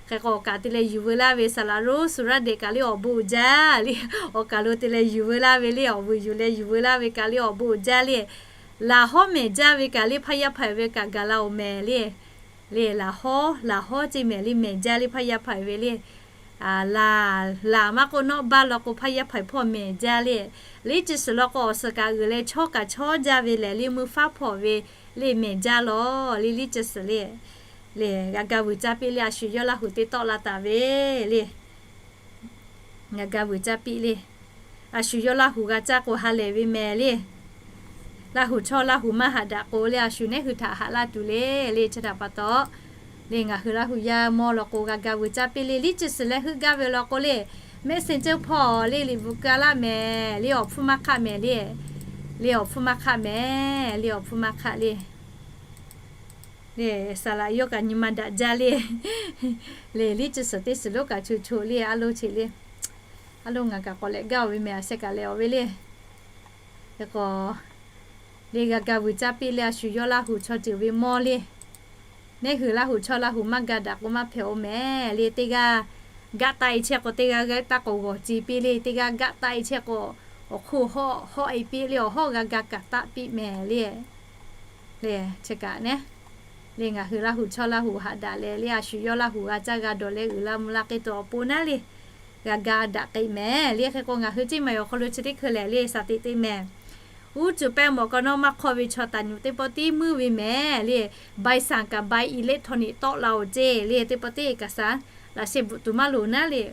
Hk'e k'o awˬ kaˍ te leh yuˬ veu laˇ ve saˍ laꞈ roˉ su raˇ dehꞈ kaꞈ le awˬ bon uiˍ jaˇ le. Awˬ kaˍ lo te leh yuˬ veu laˇ ve le awˬ vuiˬ yuˬ leh yuˬ veu laˇ ve kaꞈ le awˬ bon uiˍ jaˇ le. Laˬ hawˉ mehˬ jaˇ ve kaꞈ le hpaˇ yaˇ hpaˍ ve kaꞈ gaˬ la-oˬ mehˍ le. Le laˬ hawˉ, laˬ hawˉ ce mehˍ le mehˍ jaˇ le hpaˇ yaˇ hpaiˍ ve le. Laˬ, laˬ maˇ k'oˆ nawˉ baˇ law k'o hpaˇ yaˇ hpaiˍ hpawˇ mehˍ jaˇ le. Liˇ chi suhˍ law k'o awˬ suhˍ kaꞈ g'uiˬ leh chawˇ kaꞈ chawˇ jaˇ ve lehˬ le meuˇ faˉ hpawˇ ve le mehˍ jaˇ law le liˇ chi suhˍ le. Le g'a ga vuiˬ caˇ piˇ le a shu yawˇ Laˇ huˍ te tawˆ la taˍ ve le. G'a ga vuiˬ caˇ piˇ le. A shu yawˇ Laˇ huˍ g'a caˇ k'o ha lehˬ ve mehˍ le. Laˇ huˍ chawˇ Laˇ huˍ maˇ haꞈ daꞈ k'o le a shu nehˉ hui htaꞈ haꞈ laˇ tuˬ le le chi htaꞈ pa taw, le ngaˬ hui Laˇ huˍ yaˇ mawˇ law k'o g'a ga vuiˬ caˇ piˇ le liˇ chi suhˍ leh heuˆ gaˇ ve law k'o le, messenger hpawˇ le liꞈ bvuhꞈ ka laˇ mehˍ le awˬ hpfuhˇ maˇ hk'aˆ mehˍ le. Le awˬ hpfuhˇ maˇ hk'aˆ mehˍ le awˬ hpfuhˇ maˇ hk'aˆ le. Le saˍ laꞈ yawˇ kaꞈ nyi ma daꞈ jaˇ le. Le liˇ chi suhˍ teˇ suhˍ lonˉ kaꞈ cho cho le a lo che le. A lo ngaˬ kaꞈ k'awꞈ lehꞈ gaˇ oˬ ve mehˍ a sheh kaꞈ lehꞈ awˬ ve le. Hk'e k'o, le g'a ga vuiˬ caˇ piˇ le a shu yawˇ Laˇ huˍ chaw ceuˬ ve mawˇ le. Nehˉ hui Laˇ huˍ chawˇ Laˇ huˍ maˇ ga daꞈ k'o maˇ hpehꞈ oˬ mehˍ le teˇ g'aˇ gaˆ taˆ e chehˇ k'o teˇ g'aˇ g'aˇ taˆ k'o g'awˬ ce piˇ le teˇ g'aˇ gaˆ taˆ e chehˇ k'o awˬ hk'oˆ hawˆ hawˆ e piˇ le awˬ hawˉ g'a ga kaꞈ taˆ piˇ mehˍ le. Le chi kaꞈ nehˉ le ngaˬ hui Laˇ huˍ chawˇ Laˇ huˍ haꞈ daꞈ leh le a shu yawˇ Laˇ huˍ g'a caˇ g'a dawˬ leh uiˍ la mvuh la k'ai tuˬ awˬ pon naˉ le. G'a ga daꞈ k'ai mehˍ le hk'e k'o ngaˬ hui Ceˇ maˬ awˬ hk'aw lo chi teˇ hkui lehˬ le shaˍ teꞈ te mehˍ. Uˉ cuˬ pehˇ mawˬ kaꞈ nawˉ maˇ hk'awˇ ve chaw taˍ nyuꞈ teˇ pawˆ tiˉ muiˉ ve mehˍ le. Bai sanˍ kaꞈ bai electronic tawˆ la oˬ ceˇ le teˇ pawˆ tiˉ kaꞈ shaˍ laꞈ sheh bvuhꞈ tuˬ maˇ loˍ naˉ le.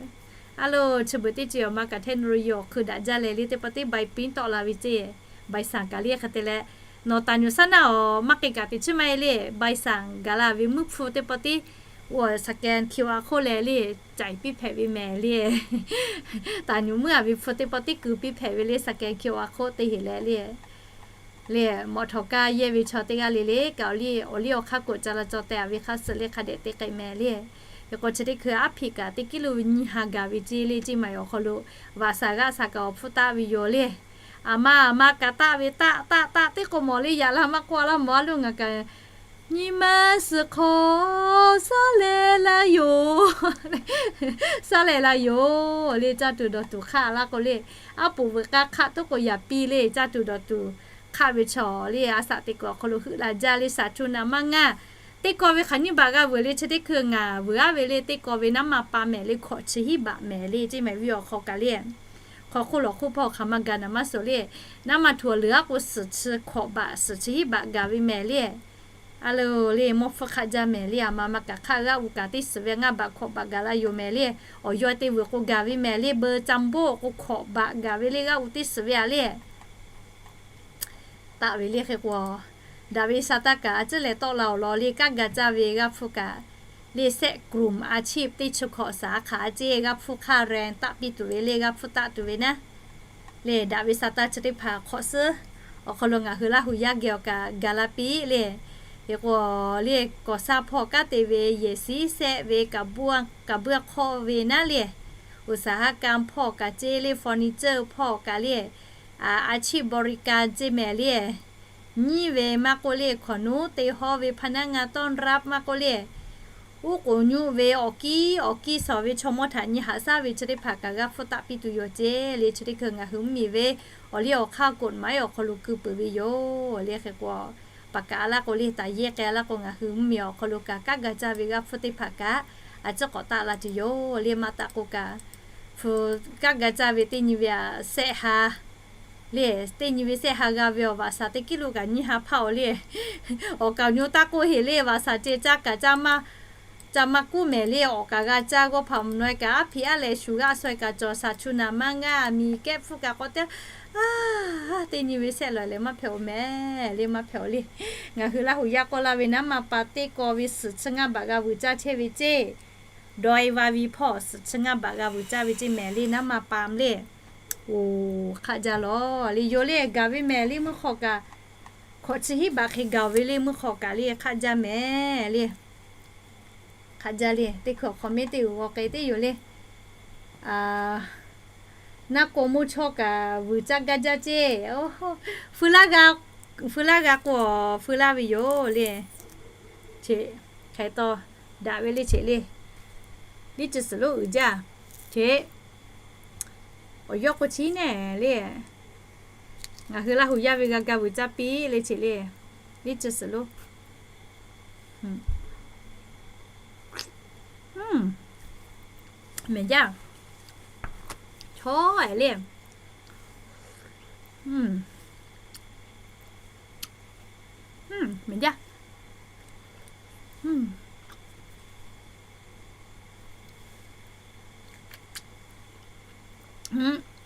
A lo chi beuꞈ teˇ ceuˬ awˬ ma kaꞈ technology awˬ hkui daꞈ jaˇ leh le teˇ pawˆ tiˉ bai print tawˆ la ve ceˇ. Bai sanˍ kaꞈ le hk'e te leh nawˬ taˍ nyuꞈ shaˉ naˆ awˬ maˇ k'ai kaꞈ teꞈ chiˉ maˇ e le bai sanˍ gaˬ la ve meuˇ hpu teˇ pawˆ tiˉ uˉ scan QR code leh le caiˍ piˇ hpehꞈ ve mehˍ le. Taˍ nyuꞈ muiˉ a ve hpu teˇ pawˆ tiˉ keu piˇ hpehꞈ ve le scan QR code teˇ heˍ leh le. Le mawꞈ htawꞈ kaˇ yehˇ ve chaw teˇ g'aˇ le le kaꞈ awˬ liˇ awˬ liˇ awˬ hk'aˇ koꞈ ca la caw teh a ve hk'a suhˍ le hk'a dehꞈ te k'ai mehˍ le. Hk'e k'o chi teˇ hkui aˉ hpiꞈ kaꞈ teˇ kiˇ lo ve nyiˇ ha gaˬ ve ceˇ le Ceˇ maˬ awˬ hk'aw lo vaꞈ shaˍ g'aˆ shaˍ kaꞈ awˬ hpfuhˇ taˆ ve yoˬ le. Aˬ ma aˬ ma kaꞈ taˆ ve taˆ taˆ taˆ teˇ k'o mawˬ le yaꞈ la maˇ k'oˆ a laˇ mawˬ a lo ngaˬ kaꞈ nyi ma suhˍ hk'aw saˉ leh la yoˬ. Saˉ leh la yoˬ le caˇ tuˬ dawˬ tuˬ hk'aˆ laˇ k'o le. Aˉ poꞈ veuꞈ k'aˇ hk'aˆ tuˉ k'o yaꞈ piˇ le caˇ tuˬ dawˬ tuˬ hk'aˆ ve chaw le a shaꞈ teꞈ kuiˬ awˬ hk'aw lo heuˆ la jaˇ le shaˍ chu naˍ maˇ ngaˇ. Teˇ kaw ve hk'aˬ nyiˇ baꞈ g'a veuꞈ le chi teˇ hkui ngaˬ veuꞈ aˉ ve le teˇ kaw ve naˉ ma pa mehˍ le hkawꞈ chi hiˉ baꞈ mehˍ le Ceˇ maˬ viˇ awˬ hk'aw kaꞈ le. Hk'aw hk'oˆ lawˬ hk'oˆ hpawˇ hk'aˬ maˇ ga naˍ maˇ suhˍ le. Naˉ ma htu awˬ leuˬ aˉ k'o suhˍ chi hkawꞈ baꞈ suhˍ chi hiˉ baꞈ gaˬ ve mehˍ le. A lo le mawˇ hpfuhˇ hk'aˆ jaˇ mehˍ le aˬ ma ma kaꞈ hk'aˆ g'aˆ uˉ kaꞈ teˇ suhˍ ve ngaˇ baꞈ hkawꞈ baꞈ gaˬ la yoˬ mehˍ le. Awˬ yawˇ te veuꞈ k'o gaˬ ve mehˍ le beu ca boˆ k'o hkawꞈ baꞈ gaˬ ve le g'aˆ uˉ teˇ suhˍ ve a le. Taˆ ve le hk'e k'o, daꞈ ve sha taˇ kaꞈ a ciˉ leh tawˆ la awˬ lawn le kanˉ ga caˇ ve g'aˇ hpfuhˇ kaꞈ le sehˆ กลุ่มอาชีพ teˇ chi hkawꞈ shaˍ hk'aˬ a ciˉ g'aˇ hpfuhˇ hk'aˇ แรง taˆ piˇ tuˬ ve le g'aˇ hpfuhˇ taˆ tuˬ ve naˉ. Le daꞈ ve sha taˇ chi teˇ hpaˍ hk'awꞈ suhˉ awˬ hk'aw lo ngaˬ hui Laˇ huˍ yaˇ geh awˬ kaꞈ gaˬ la piˇ le. Hk'e k'o le kawˍ shaˇ hpawˇ kanˉ te ve yehˬ shiˉ sehˆ ve kaꞈ buˇ hk'awˇ ve naˉ le. อุตสาหกรรม hpawˇ kaꞈ ceˇ le furniture hpawˇ kaꞈ le อาชีพบริการ ceˇ mehˍ le. Nyiˇ ve maˇ k'oˆ le hkawꞈ nuˉ te hawˇ ve พนักงานต้อนรับ maˇ k'oˆ le, uˉ k'oˍ nyuˆ ve awˬ kiˇ awˬ kiˇ shawˍ ve chaw mawˇ htaꞈ nyi haꞈ shaˉ ve chi teˇ hpaˍ kaꞈ g'aˇ hpfuhˇ taˆ piˇ tuˬ yoˬ ceˇ le chi teˇ hkui ngaˬ hui mvuhˇmiˬ ve awˬ liˇ awˬ hk'aˇ กฎหมาย awˬ hk'aw lo keu peuˬ ve yoˬ le hk'e k'o, paˍ kaꞈ a laˇ k'o le taˍ yehˇ k'ai a laˇ k'o ngaˬ hui mvuhˇmiˬ awˬ hk'aw lo kaꞈ kanˉ ga caˇ ve g'aˇ hpfuhˇ teˇ hpaˍ kaꞈ a ciˉ k'awꞈ taˆ la tuˬ yoˬ le maˇ taˆ k'o kaꞈ hpu kanˉ ga caˇ ve teˇ nyi ve a sehˆ ha le, teˇ nyi ve sehˆ ha g'a ve awˬ vaꞈ shaˍ teˇ kiˉ lo kaꞈ nyiˇ ha hpaˇ awˬ le. Awˬ kaˍ awˬ nyi taˇ k'oˆ heˍ le vaꞈ shaˍ ceh caˇ kaꞈ caˇ maˇ kuˉ mehˍ le awˬ kaˍ g'a caˇ g'awˇ hpaꞈ mvuhˬ naw e kaꞈ aˉ hpiꞈ aˉ leh shu g'aˇ shaw e kaꞈ cawˬ shaˍ chu naˍ maˇ ngaˇ miˬ kehˉ hpfuhˇ kaꞈ k'awꞈ te. Teˇ nyi ve sehˆ lawˬ leh maˇ hpehꞈ awˬ mehˍ le maˇ hpehꞈ awˬ le. Ngaˬ hui Laˇ huˍ yaˇ k'awˇ laˇ ve naˉ ma pa teˇ kaw ve suhˍ chi ngaˇ baꞈ g'a vuiˬ caˇ chehˇ ve ceˇ. Dawˇ e va vi hpawˇ suhˍ chi ngaˇ baꞈ g'a vuiˬ caˇ ve ceˇ mehˍ le naˉ ma pa le. Oˬ, hk'aˆ jaˇ lawˬ le yoˬ le gaˬ ve mehˍ le meuˇ hk'aw kaꞈ. Hkawꞈ chi hiˉ baꞈ hk'e gaˬ ve le meuˇ hk'aw kaꞈ le hk'aˆ jaˇ mehˍ le. Hk'aˆ jaˇ le teˇ hkui awˬ hk'awꞈ mehˉ teˇ g'uiˬ g'aw k'ai teˇ yoˬ le. Naˉ k'o mawˇ chawˇ kaꞈ vuiˬ caˇ gaˇ jaˇ ceˇ. Feu laˇ g'a k'o, feu laˇ ve yoˬ le. Cheꞈ, hk'e taw, daꞈ ve le cheꞈ le. Liˇ chi suhˍ lonˉ uiˍ jaˇ. Cheꞈ, awˬ yawˇ k'o chi nehˬ le. Ngaˬ hui Laˇ huˍ yaˇ ve g'a ga vuiˬ caˇ piˇ le cheꞈ le. Liˇ chi suhˍ lonˉ. Mehˍ jaˇ. Chaw-e le. Mehˍ jaˇ.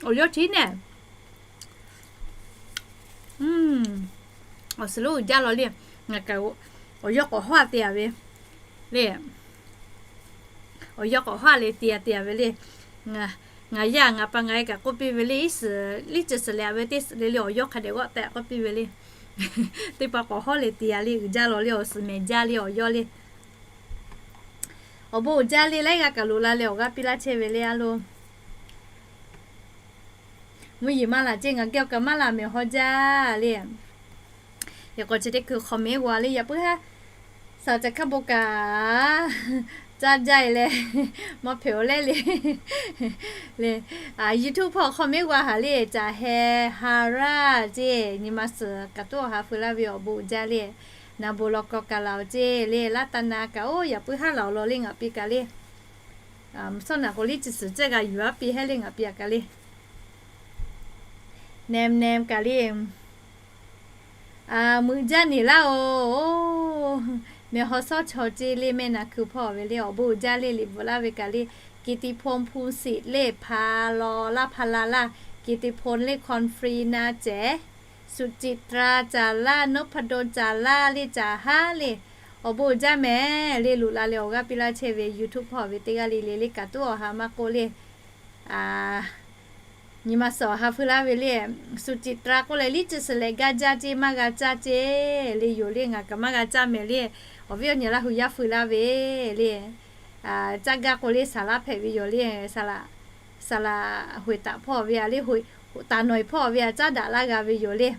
Awˬ yawˇ htiˉ nehˬ. Awˬ suhˍ lonˉ uiˍ jaˇ law le. Ngaˬ kaꞈ awˬ yawˇ k'awꞈ hawˉ te-a ve le. Awˬ yawˇ k'awꞈ hawˉ le te-a te-a ve le. Ngaˬ yaˇ ngaˬ pa ngaˬ e kaꞈ k'oˆ piˇ ve le, iˉ suhˍ liˇ ceuˬ suhˍ leh-a ve teˇ suhˍ le le awˬ yawˇ hk'a dehꞈ g'awˆ tehꞈ k'oˆ piˇ ve le. Teˇ pa k'awꞈ hawˉ le te-a le, uiˍ jaˇ law le, awˬ suhˍ mehˍ jaˇ le awˬ yawˇ le. Awˬ bon uiˍ jaˇ le, laiˉ g'aˇ kaꞈ loꞈ la leh awˬ g'aˇ piˇ laˇ chehˇ ve le a lo. Mvuhˇ yeˬ maˇ laˬ ceˇ, ngaˬ geh awˬ kaꞈ maˇ laˬ mehˍ haw jaˇ le. Yaꞈ k'aw chi teˇ hkui comment g'a le, yaꞈ puiˉ haˉ saˍ ca hkaˇ bon kaꞈ caˇ jaˇ e leh, maˇ hpehꞈ-oˬ leh le. Le, YouTube hpawˇ comment g'a haˍ le, caˬ heh ha raˇ ceˇ, nyi ma suhˍ kaꞈ tuˉ awˬ ha feu laˇ ve awˬ bon uiˍ jaˇ le. Naˍ bon law kaw kaꞈ laˬ-oˬ ceˇ le, laˇ taˇ na kaꞈ oˇ yaꞈ puiˉ haˉ laˬ-oˬ law le ngaˬ piˇ kaꞈ le. Mvuhˇ shawˉ naꞈ k'o liˇ ceuˬ suhˍ cehˇ g'a yuˬ-a piˇ hehˉ le ngaˬ piˇ-a kaꞈ le. Nehˬ nehˬ kaꞈ le. Meuꞈ jaˇ neˬ laˇ-oˬ. Mehˬ haw shawˉ chaw ceˇ le, mehˆ naˍ hkui hpawˇ ve le awˬ bon uiˍ jaˇ le, liꞈ bvuhꞈ laˇ ve kaꞈ le. Kiˍtiˍhponˍ Hpu Siꞈ le, hpa law laˇ hpa la laˇ, Kiˍtiˍhponˍ le, Conference na cehˬ, Suˍciˍtra caˍ laˇ, Noˇhpaˇdonˍ caˍ laˇ le, caˍ haˉ le. Awˬ bon uiˍ jaˇ mehˍ le, loꞈ la leh awˬ g'aˇ piˇ laˇ chehˇ ve YouTube hpawˇ ve teˇ g'aˇ le le le kaꞈ tuˉ awˬ ha maˇ k'oˆ le. Nyi ma suhˍ awˬ ha feu laˇ ve le. Suˍciˍtra k'oˆ leh liˇ ceuˬ suhˍ leh gaˇ jaˇ ceˇ, maˇ g'a caˇ ceˇ le yoˬ le, ngaˬ kaꞈ maˇ g'a caˇ mehˍ le. Awˬ viˉ awˬ nyi Laˇ hu yaˇ feu laˇ ve le. Caˇ gaˇ k'o le saˍ laˇ hpehꞈ ve yoˬ le. Saˍ laꞈ, saˍ laꞈ hoꞈ taˍ hpawˇ ve-a le, hoꞈ taˍ nawˬ-e hpawˇ ve-a caˉ daꞈ laˇ g'a ve yoˬ le.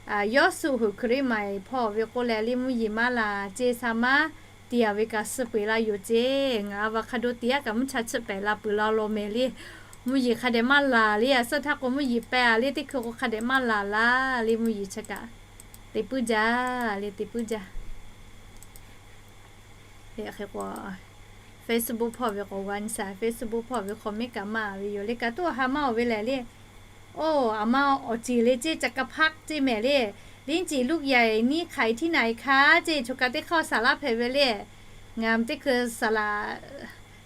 Yawˇ suh hoꞈ Hkriꞈ maˬ-e hpawˇ ve k'oˆ leh le mvuhˇ yeˬ maˇ laˬ ceˇ, saˍ maˇ te-a ve kaꞈ suh peu-eˬ la yoˬ ceˇ. Ngaˬ a va hk'a do te-a kaꞈ mvuhˇ cha chiˇ pehˍ la peuˬ la law mehˍ le. Mvuhˇ yeˬ hk'a dehꞈ maˇ laˬ le, a suhˉ htaˇ k'o mvuhˇ yeˬ pehˍ-a le, teˇ hkui k'o hk'a dehꞈ maˇ laˬ laˇ le, mvuhˇ yeˬ chi kaꞈ te puiˉ jaˇ le, te puiˉ jaˇ. Facebook hpawˇ ve k'awꞈ g'a nyi shaˍ, Facebook hpawˇ ve comment kaꞈ maˇ ve yoˬ le, kaꞈ tuˉ awˬ ha maˇ-oˬ ve lehˬ le. Oˇ, aˬ ma awˬ ceˬ le ceˇ, ca ka hpaˆ ceˇ mehˍ le. Liˇ ciˍ luˆ yaiˬ niˇ hk'aiˬ htiˇ na-e hkaˇ ceˇ, choˬ kaꞈ teˇ hk'aˇ saˍ laˇ hpehꞈ ve le. Ngaˬ teˇ hkui saˍ laꞈ,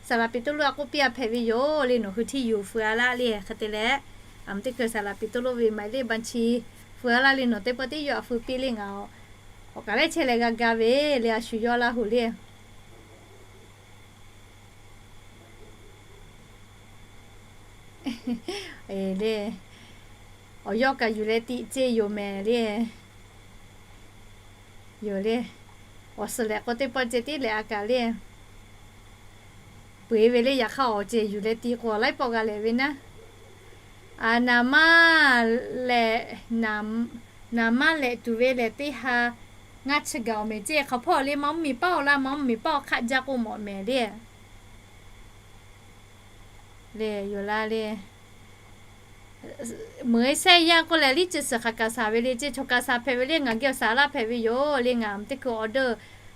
saˍ laꞈ Peˍtruˆ a k'oˆ piˇ-a hpehꞈ ve yoˬ le, nawˬ hui htiˇ yuˬ feu-a laˇ le. Hk'e te leh, aˬ ma teˇ hkui saˍ laꞈ Peˍtruˆ ve maˍ le banˍ chi feu-a laˇ le, nawˬ teˇ pawˆ tiˉ yawˇ a feu piˇ le, ngaˬ awˬ kaˬ lehˉ chehˇ leh g'a ga ve le, a shu yawˇ Laˇ hu le. Le, awˬ yawˇ kaꞈ yuˬ leh tiꞈ ceˇ yoˬ mehˍ le. Yoˬ le. Awˬ suhˍ lehꞈ k'o teˇ pawˆ ceh tiˉ lehꞈ a kaꞈ le. Peu-eˬ ve le, yaꞈ hk'aˇ awˬ ceh yuˬ leh ti k'o laiˉ pawˆ g'a lehꞈ ve naˉ. Aˬ, naˍ maˇ lehꞈ, naˍ maˇ lehꞈ tuˬ ve lehˬ teˇ ha ngaˇ chi gaˬ-oˬ mehˍ ceˇ, hk'aˬ hpawˇ le, maˇ mvuhˇ miˬ paˉ-oˬ laˇ, maˇ mvuhˇ miˬ paˉ-oˬ hk'aˆ jaˇ k'oˆ mawꞈ mehˍ le. Le yoˬ la le. Meuꞈ e shehˆ yaˇ k'oˆ leh liˇ ceuˬ suhˍ hk'aˬ kaꞈ shaˍ ve le ceˇ, choˬ kaꞈ shaˍ hpehꞈ ve le, ngaˬ geh awˬ shaˍ laˇ hpehꞈ ve yoˬ le, ngaˬ teˇ hkui order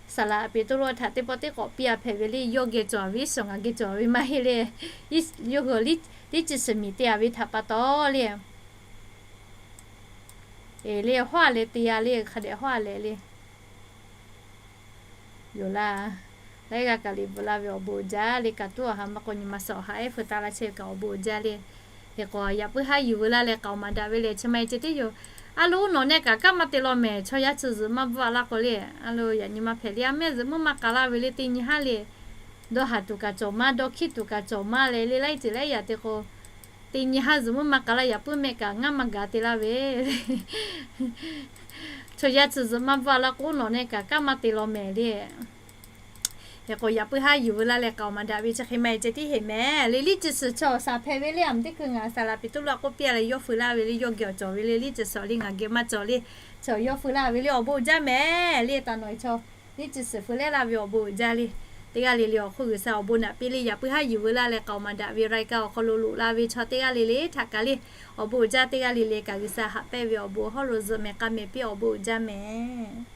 saˍ laꞈ Peˍtruˆ htaꞈ teˇ pawˆ teˇ k'awꞈ piˇ-a hpehꞈ ve le, yawˇ geh cawˬ-a ve iˉ suhˍ ngaˬ geh cawˬ-a ve maˇ heˆ le. Yawˇ hui liˇ ceuˬ suhˍ miˬ te-a ve htaꞈ pa taw le. Eˬ le, hawˉ-a leh te-a le, hk'a dehꞈ hawˉ-a leh le. Yoˬ laˇ. Laiˉ g'aˇ kaꞈ liꞈ bvuhꞈ la ve awˬ bon uiˍ jaˇ le, kaꞈ tuˉ awˬ ha maˇ k'o nyi ma suhˍ awˬ ha ehˉ feu taˍ laˇ chehˇ ve kaꞈ awˬ bon uiˍ jaˇ le. Hk'e k'o yaꞈ puiˉ haˉ yuˬ veu laˇ leh k'aoˍ maˍ daꞈ ve lehˬ chi ma-e ceh tiˉ yoˬ. A lo, naw neh kaꞈ kaˉ maˇ te law mehˍ, chaw yaˇ chi zuhꞈ maˇ bvuhˆ-a laˇ k'o le. A lo, yaꞈ nyi ma hpehꞈ le, a mehˆ zuhꞈ meuˇ maˇ k'a laˇ ve le, teˇ nyi haˉ le. Dawˇ haˍ tuˬ kaꞈ cawˬ maˇ, dawˇ hkiˆ tuˬ kaꞈ cawˬ maˇ leh le, laiˉ ceuˬ laiˉ yaꞈ te k'o, teˇ nyi haˉ zuhꞈ meuˇ maˇ k'a laˇ, yaꞈ puiˉ mehˆ kaꞈ ngaˇ maˇ gaˬ te laˇ ve. Chaw yaˇ chi zuhꞈ maˇ bvuhˆ-a laˇ k'o, naw neh kaꞈ kaˉ maˇ te law mehˍ le. Hk'e k'o yaꞈ puiˉ haˉ yuˬ veu laˇ leh k'aoˍ maˍ daꞈ ve chi hk'e ma-e ceh tiˉ heˍ mehˍ le. Liˇ ceuˬ suhˍ chaw shaˍ hpehꞈ ve le, aˬ ma teˇ hkui ngaˬ saˍ laꞈ Peˍtruˆ a k'oˆ piˇ-a leh yawˇ feu laˇ ve le, yawˇ geh awˬ cawˬ ve le, liˇ ceuˬ suhˍ le ngaˬ geh maˇ cawˬ le. Chaw yawˇ feu laˇ ve le, awˬ bon uiˍ jaˇ mehˍ le, taˍ nawˬ-e chaw liˇ ceuˬ suhˍ feu leh laˇ ve awˬ bon uiˍ jaˇ le. Teˇ g'aˇ le le awˬ hk'oˆ G'uiˬsha awˬ bon naꞈ piˇ le, yaꞈ puiˉ haˉ yuˬ veu laˇ leh k'aoˍ maˍ daꞈ ve รายการ awˬ hk'aw lo loꞈ la ve chaw teˇ g'aˇ le le htaꞈ kaꞈ le, awˬ bon uiˍ jaˇ. Teˇ g'aˇ le le kaꞈ G'uiˬsha haꞈ pehnˇ ve awˬ bon hawˉ lo zuhꞈ mehˍ k'a mehˍ piˇ, awˬ bon uiˍ jaˇ mehˍ.